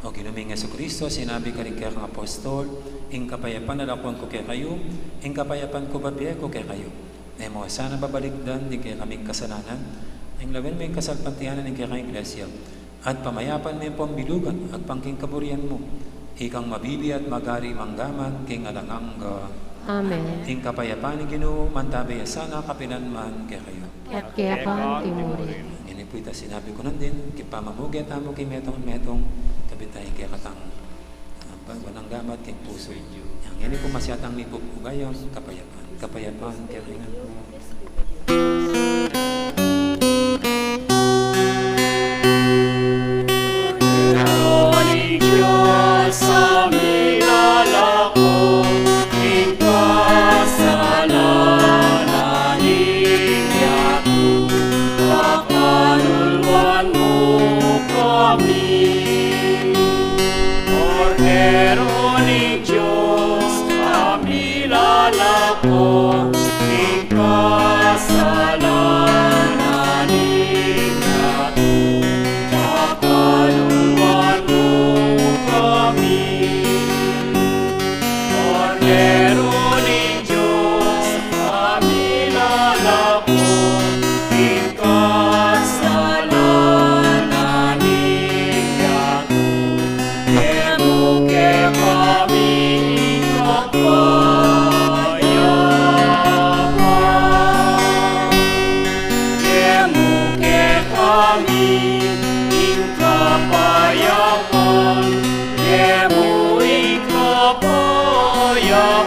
O Ginu ming Jesucristo, sinabi karing kekang apostol, ing kapayapan lalakwan ku kekayu, ing kapayapan ku bibie ku kekayu. E mu sana babalikdan ding kekaming kasalanan, ing lawen mu ing kasalpantayanan ning kekang Iglesia, at pamayapan me pung bilugan agpang king kaburian mu, ikang mabibie at mag-ari mangga man king alang angga. Amen. Ing kapayapan ning Ginu mantabe ya sana kapilan man kekayu. At keka mu rin. Ngeni pu ita sinabi ku nandin, king pamamuge tamu king metung-metung, kabit tamu king kekatang, ah, pagwanang gamat king pusu. Ngeni pu masyatang mipupugayang kapayapan. Kapayapan kekayu ngan pu. Kordero ning Dios a milalako king kasalanan ning yatu, pakaluluan mu kami. Kordero ning Dios a milalako king kasalanan ning yatu, pakaluluan mu kami. Kordero ning Dios a milalako king kasalanan ning yatu, e mu kekami ing kapayapan. E mu kekami ing kapayapan. E mu ing kapayapan.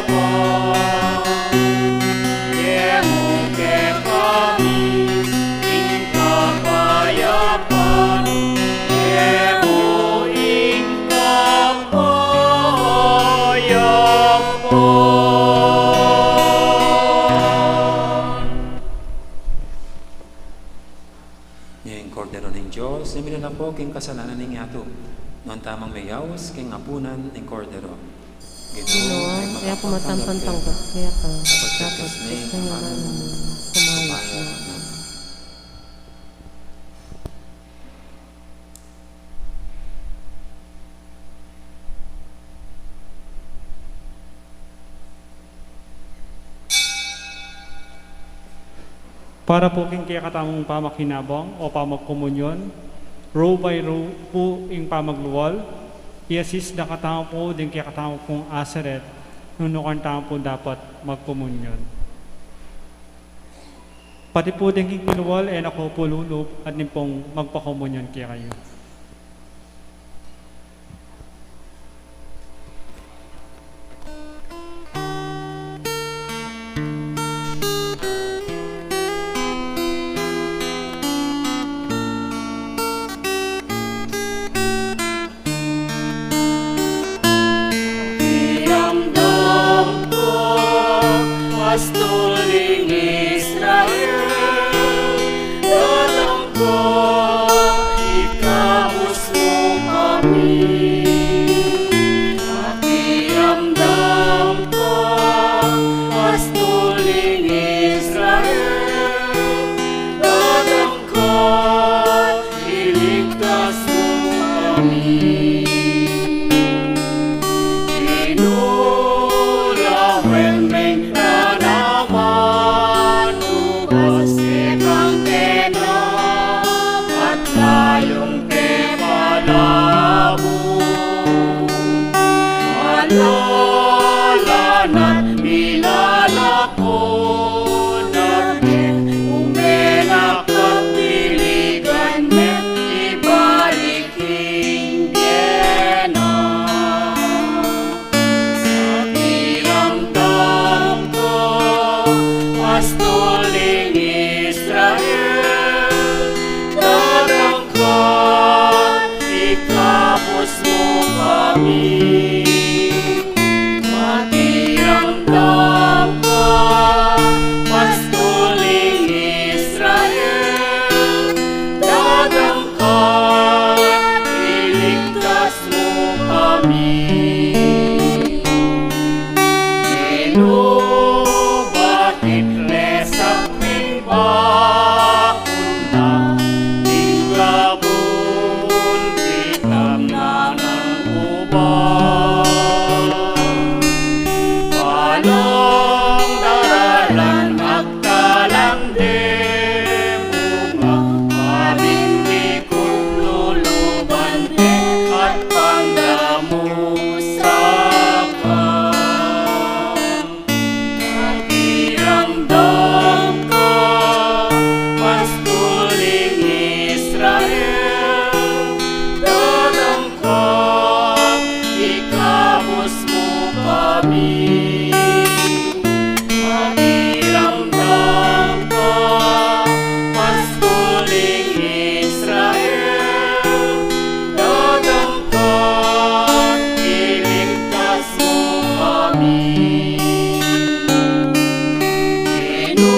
E mu kekami ing kapayapan. E mu ing kapayapan. Ing Kordero ning Dios, a milalako king kasalanan ning yatu. Nuan tamung meyaus king apunan ning Kordero. Ginu, e ku matanggap keka, dapot kekes ne ing amanu mu, kumayap na. Para pu king kekatamung pamakinabang o pamagkomunyon, row by row pu ing pamaglual, i-assist da katamu pu ding kekatamung aseret, nung nuan tamu pu dapat magkomunyon. Pati pu ding king kilual, e na ko pu lulub at ning pung magpakomunyon kekayu. Pamiamdam ka, pastul ning Israel, datang ka, Makiramdam ka, pastul ning Israel, datang ka, iligtas mu kami. Ginu, bakit lesak ming bakun na, ning labun pitamnan ubat. Palang daralan agtalang de bunga, pabindikut luluban de at pangdamu saka. Makiramdam ka, pastul ning Israel, datang ka, ikabus mu kami. Makiramdam ka, pastul ning Israel, datang ka, iligtas mu kami. Ginu,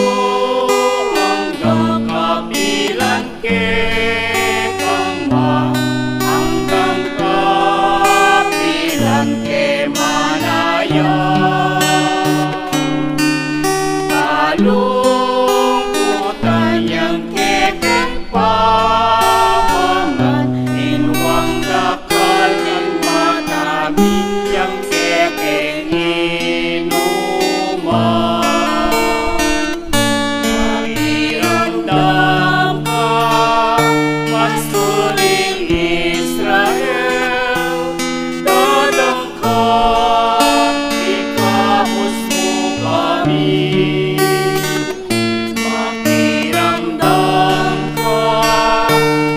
anggang kapilan kekang ma, anggang kapilan ke manaya. Kalungkutan yang kekeng pamangan, inwang dakal ning mata mi yang kekeng inuman. Makiramdam ka, pastul ning Israel, datang ka, ikabus mu kami. Makiramdam ka,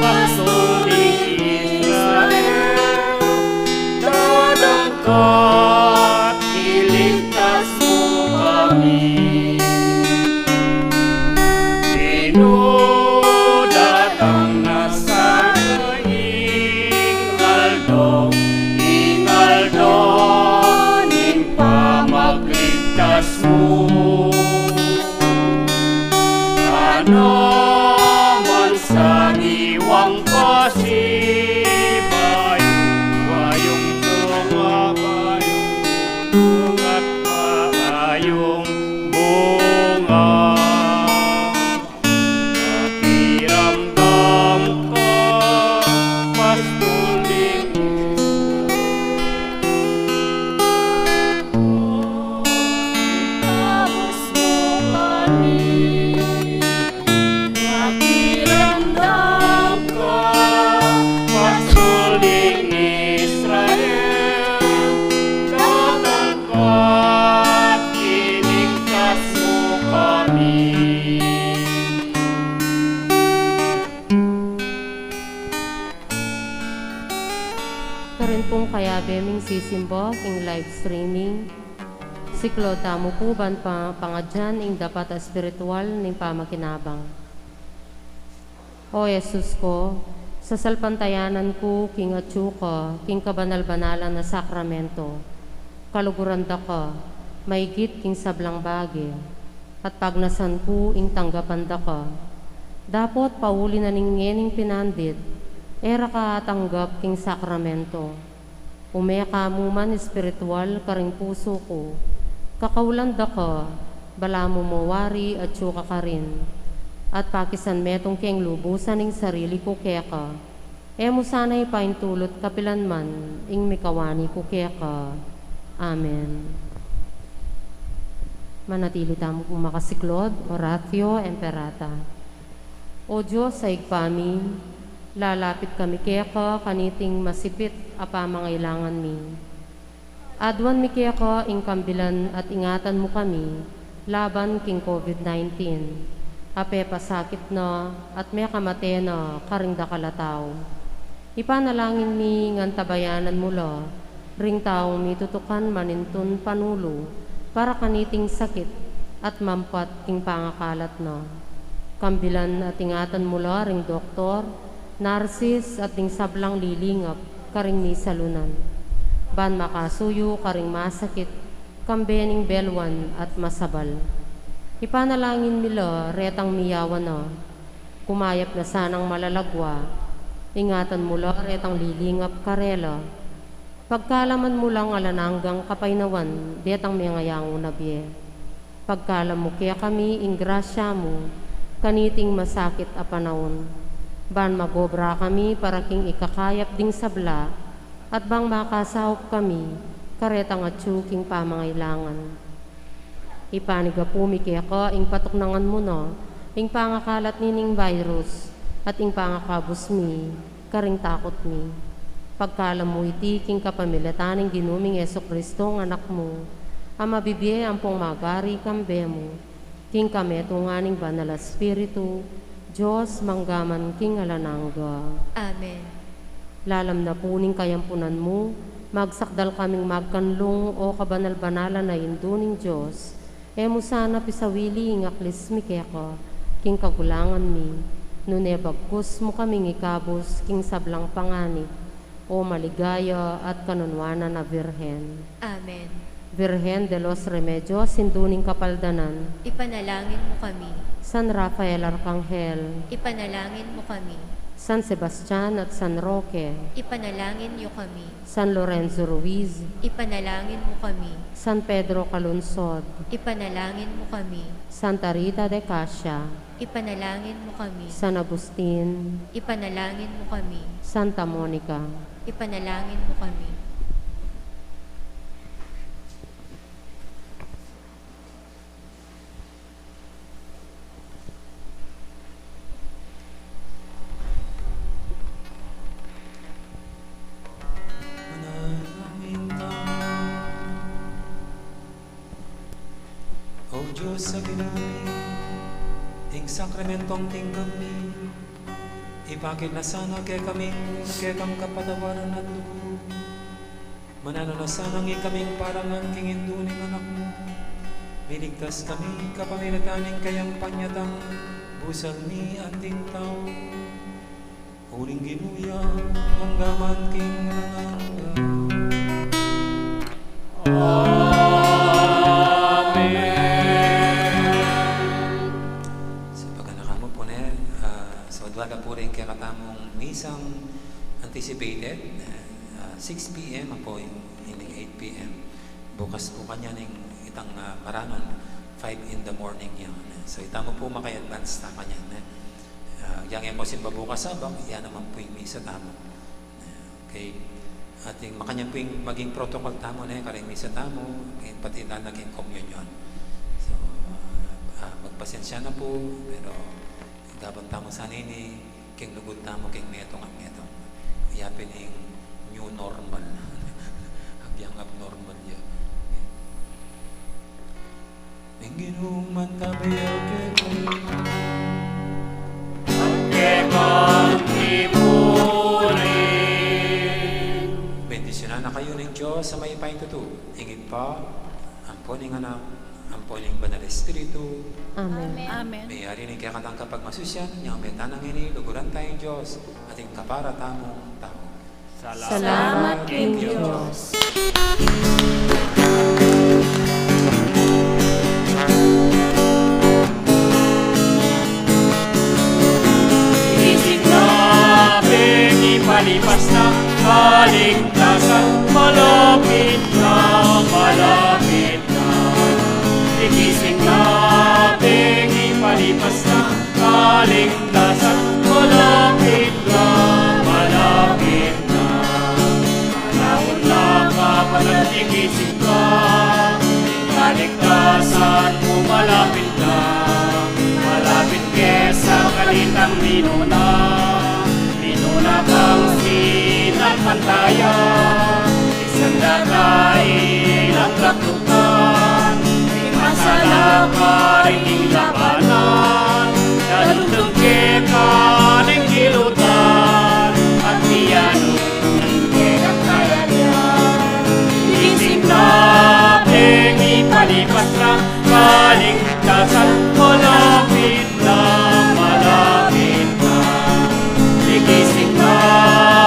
pastul ning Israel, datang ka, iligtas mu kami. Ginu, datang na sana ing aldo, ing aldo ning pamagligtas mu. Kanaman sa ngiwang pasibayu, bayung bunga, bayung bunga, bayung bunga. Makiramdam ka, pastul ning Israel, ikabus mu kami. Makiramdam ka, pastul ning Israel, datang ka, iligtas mu kami. Karin pung kayabe ming sisimba king live streaming, siklaud tamu pu ban pa-, pangadyan ing dapat a espiritual ning pamakinabang. O Jesus ko, sasalpantayanan ku king atyu ka king kabanal-banalan a sakramento. Kaluguran da ka maigit king sablang bage, at pagnasan ku ing tanggapan da ka. Dapot pauli na ning ngening pinandit, e ra ka atanggap king sakramento. Ume ka mu man espiritual karing pusu ku. Kakaulan da ka, balamu mo wari atyu ka karin. At pakisan metung keng lubusan ing sarili ku keka. E mu sana ipaintulut kapilan man ing mikawani ku keka. Amen. Manatili tamu pung makasiklaud, Oratio Imperata. O Dios a Ibpa mi, lalapit kami keka kaniting masipit a pamangailangan mi. Aduan mi keka ing kambilan at ingatan mu kami laban king COVID nineteen, a pepasakit na at mekamate na karing dakal a tau. Ipanalangin mi ngan tabayanan mu la ring taung mitutukan manintun panulu para kaniting sakit at mampat king pangakalat na. Kambilan at ingatan mu la ring doktor, narsis at ding sablang lilingap karing misalunan. ban makasuyu karing masakit, kambe ning belwan at masabal. Ipanalangin mi la retang miyawan na, kumayap na sanang malalagwa, ingatan mu la retang lilingap karela, pagkalaman mu lang alang anggang kapaynawan detang mengayangu na bie. Pagkalam mu kekami ing grasya mu, kaniting masakit a panaun, ban magobra kami para king ikakayap ding sabla, at bang makasaup kami karetang atyu king pamangailangan. Ipanigapu mi keka ing patuknangan mu na ing pangakalat nining virus, at ing pangakabus mi karing takut mi. Pagkalam mu iti king kapamilatan ning Ginu ming Jesucristo, ing Anak mu, a mabibie ampong magari kambe mu, king kametungan ning Banal a Espiritu, Dios mangga man king alang angga. Amen. Lalam na pu ning kayampunan mu, magsakdal kaming magkanlung, o kabanal-banalan a Indu ning Dios, e mu sana pisawili ing aklis mi keka king kagulangan mi, nune bagkus mu kaming ikabus king sablang panganib, o maligaya at kanunuanan a Virgen. Amen. Virgen de los Remedios, Indu ning Kapaldanan, ipanalangin mu kami. San Rafael Arkanghel, ipanalangin mu kami. San Sebastian at San Roque, ipanalangin yu kami. San Lorenzo Ruiz, ipanalangin mu kami. San Pedro Calungsod, ipanalangin mu kami. Santa Rita de Casia, ipanalangin mu kami. San Agustin, ipanalangin mu kami. Santa Monica, ipanalangin mu kami. Manalangin tamu. O Dios a Ginu mi, ing sakramentong tinggap mi, ipakit na sana kekami ing kekang kapatawaran at lugud. Mananu na sanang ikaming parangan king Indu ning Anak mu. Miligtas kami kapamilatan ning kayang panyatang busal mi anting tau. Uling Ginu ya, angga man king alang angga. Amen. Sa paganakan mu pu ne, ah, sa wadwa na pu rin kekatamung misang anticipated, ah, six P M ampo ing, ing eight P M. Bukas pu kanyan ing itang, ah, Maranon, five in the morning ya. So, itamu pu maki-advance ta kanyan, eh. Ah, yang e ko simba bukas sabak, ya naman pu ing misa tamu. Okay. At ing makanyan pu ing maging protocol tamu, ne, karing misa tamu, ing pati na naging communion. So, ah, ah, magpasensya na pu, pero gaban tamu sana ini, king lugud tamu, king metung at metung. Ya pin ing new normal. Agyang abnormal ya. Ing Ginu mantabe ya kekayu. At keka mu rin. Bendisyunan na kayu ning Dios a mayupayang tutu, ing Ibpa, ampo ning Anak, ampo ning Banal a Espiritu. Amen. Amen. Meyari ning kekatang kapagmasusyan, inyang meta na ngeni, luguran taya ing Dios, at ing kapara tamung tau. Salamat king Dios. Gising na, Peggy, palipas na, kaligtasan malapit na, malapit na. Gising na, Peggy, palipas na, kaligtasan malapit na, malapit na. Panahon na, kapatad, gising ka, kaligtasan mu malapit na, malapit ke sa kalitang minuna. Minuna kang sinalpantaya, isang data ilang kaplutan, di masala ka ring labanan, dalutun ke kaning kilutan, at miyanun ke kang kayarian. Gising na, Peggy, palipas na, kaligtasan malapit na, malapit na. Gising na,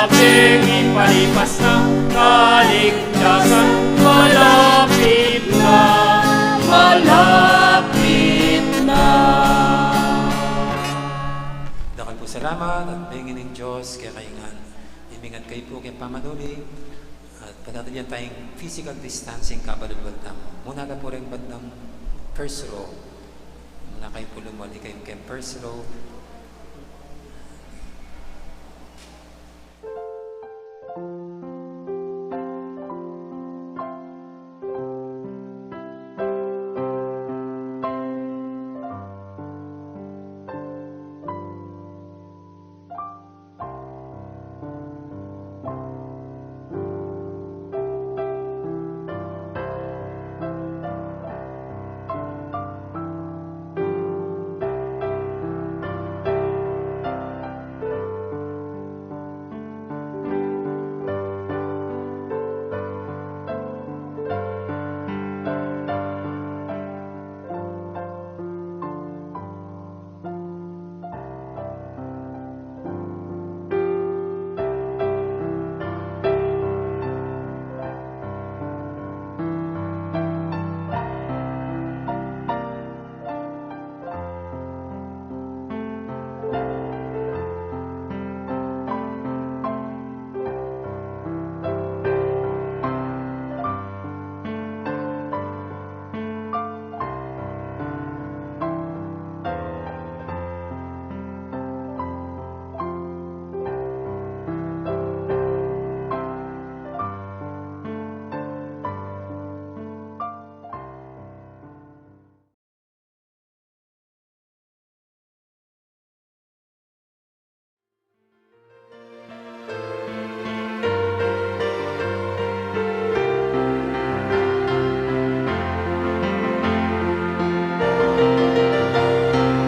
Peggy, palipas na, kaligtasan Salamat at bengi ning Dios kekayu ngan. Imingat kayu pu keng pamanuli at panatilian tayung physical distancing kabalbalita mu. Muna la pu reng bandang first row. Muna kayu pu lumali keng first row.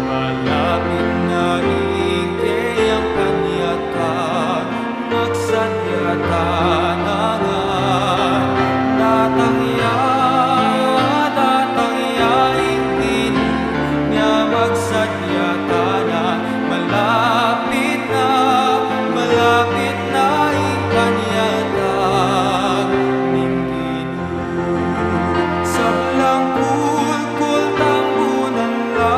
Malapit na ing keyang panyatang, magsadya tana ngan. Datang ya, datang ya ing Ginu, nya magsadya tana. Malapit na, malapit na ing panyatang ning Ginu. Sablang kulkul tambunan la,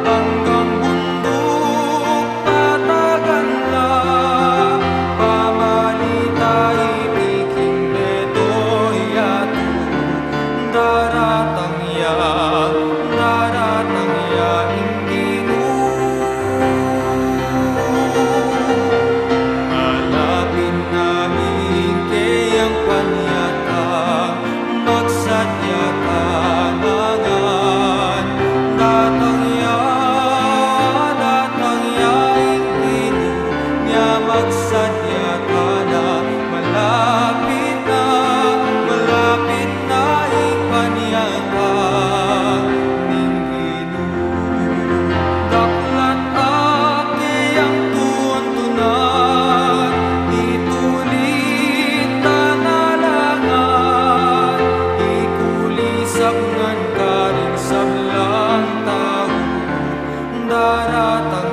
anggang bunduk patagan la, pamalita iti king detoy yatu. Daratang ya, daratang ya ing Ginu. Malapit na ing keyang panyatang, magsadya tana ngan. Datang ya, datang ya ing Ginu, nya magsadya tana. Malapit na, malapit na ing panyatang ning Ginu. Daklat a keyang tuntunan, itulit tana la ngan, ikulisap ngan karing sablang tau. Daratang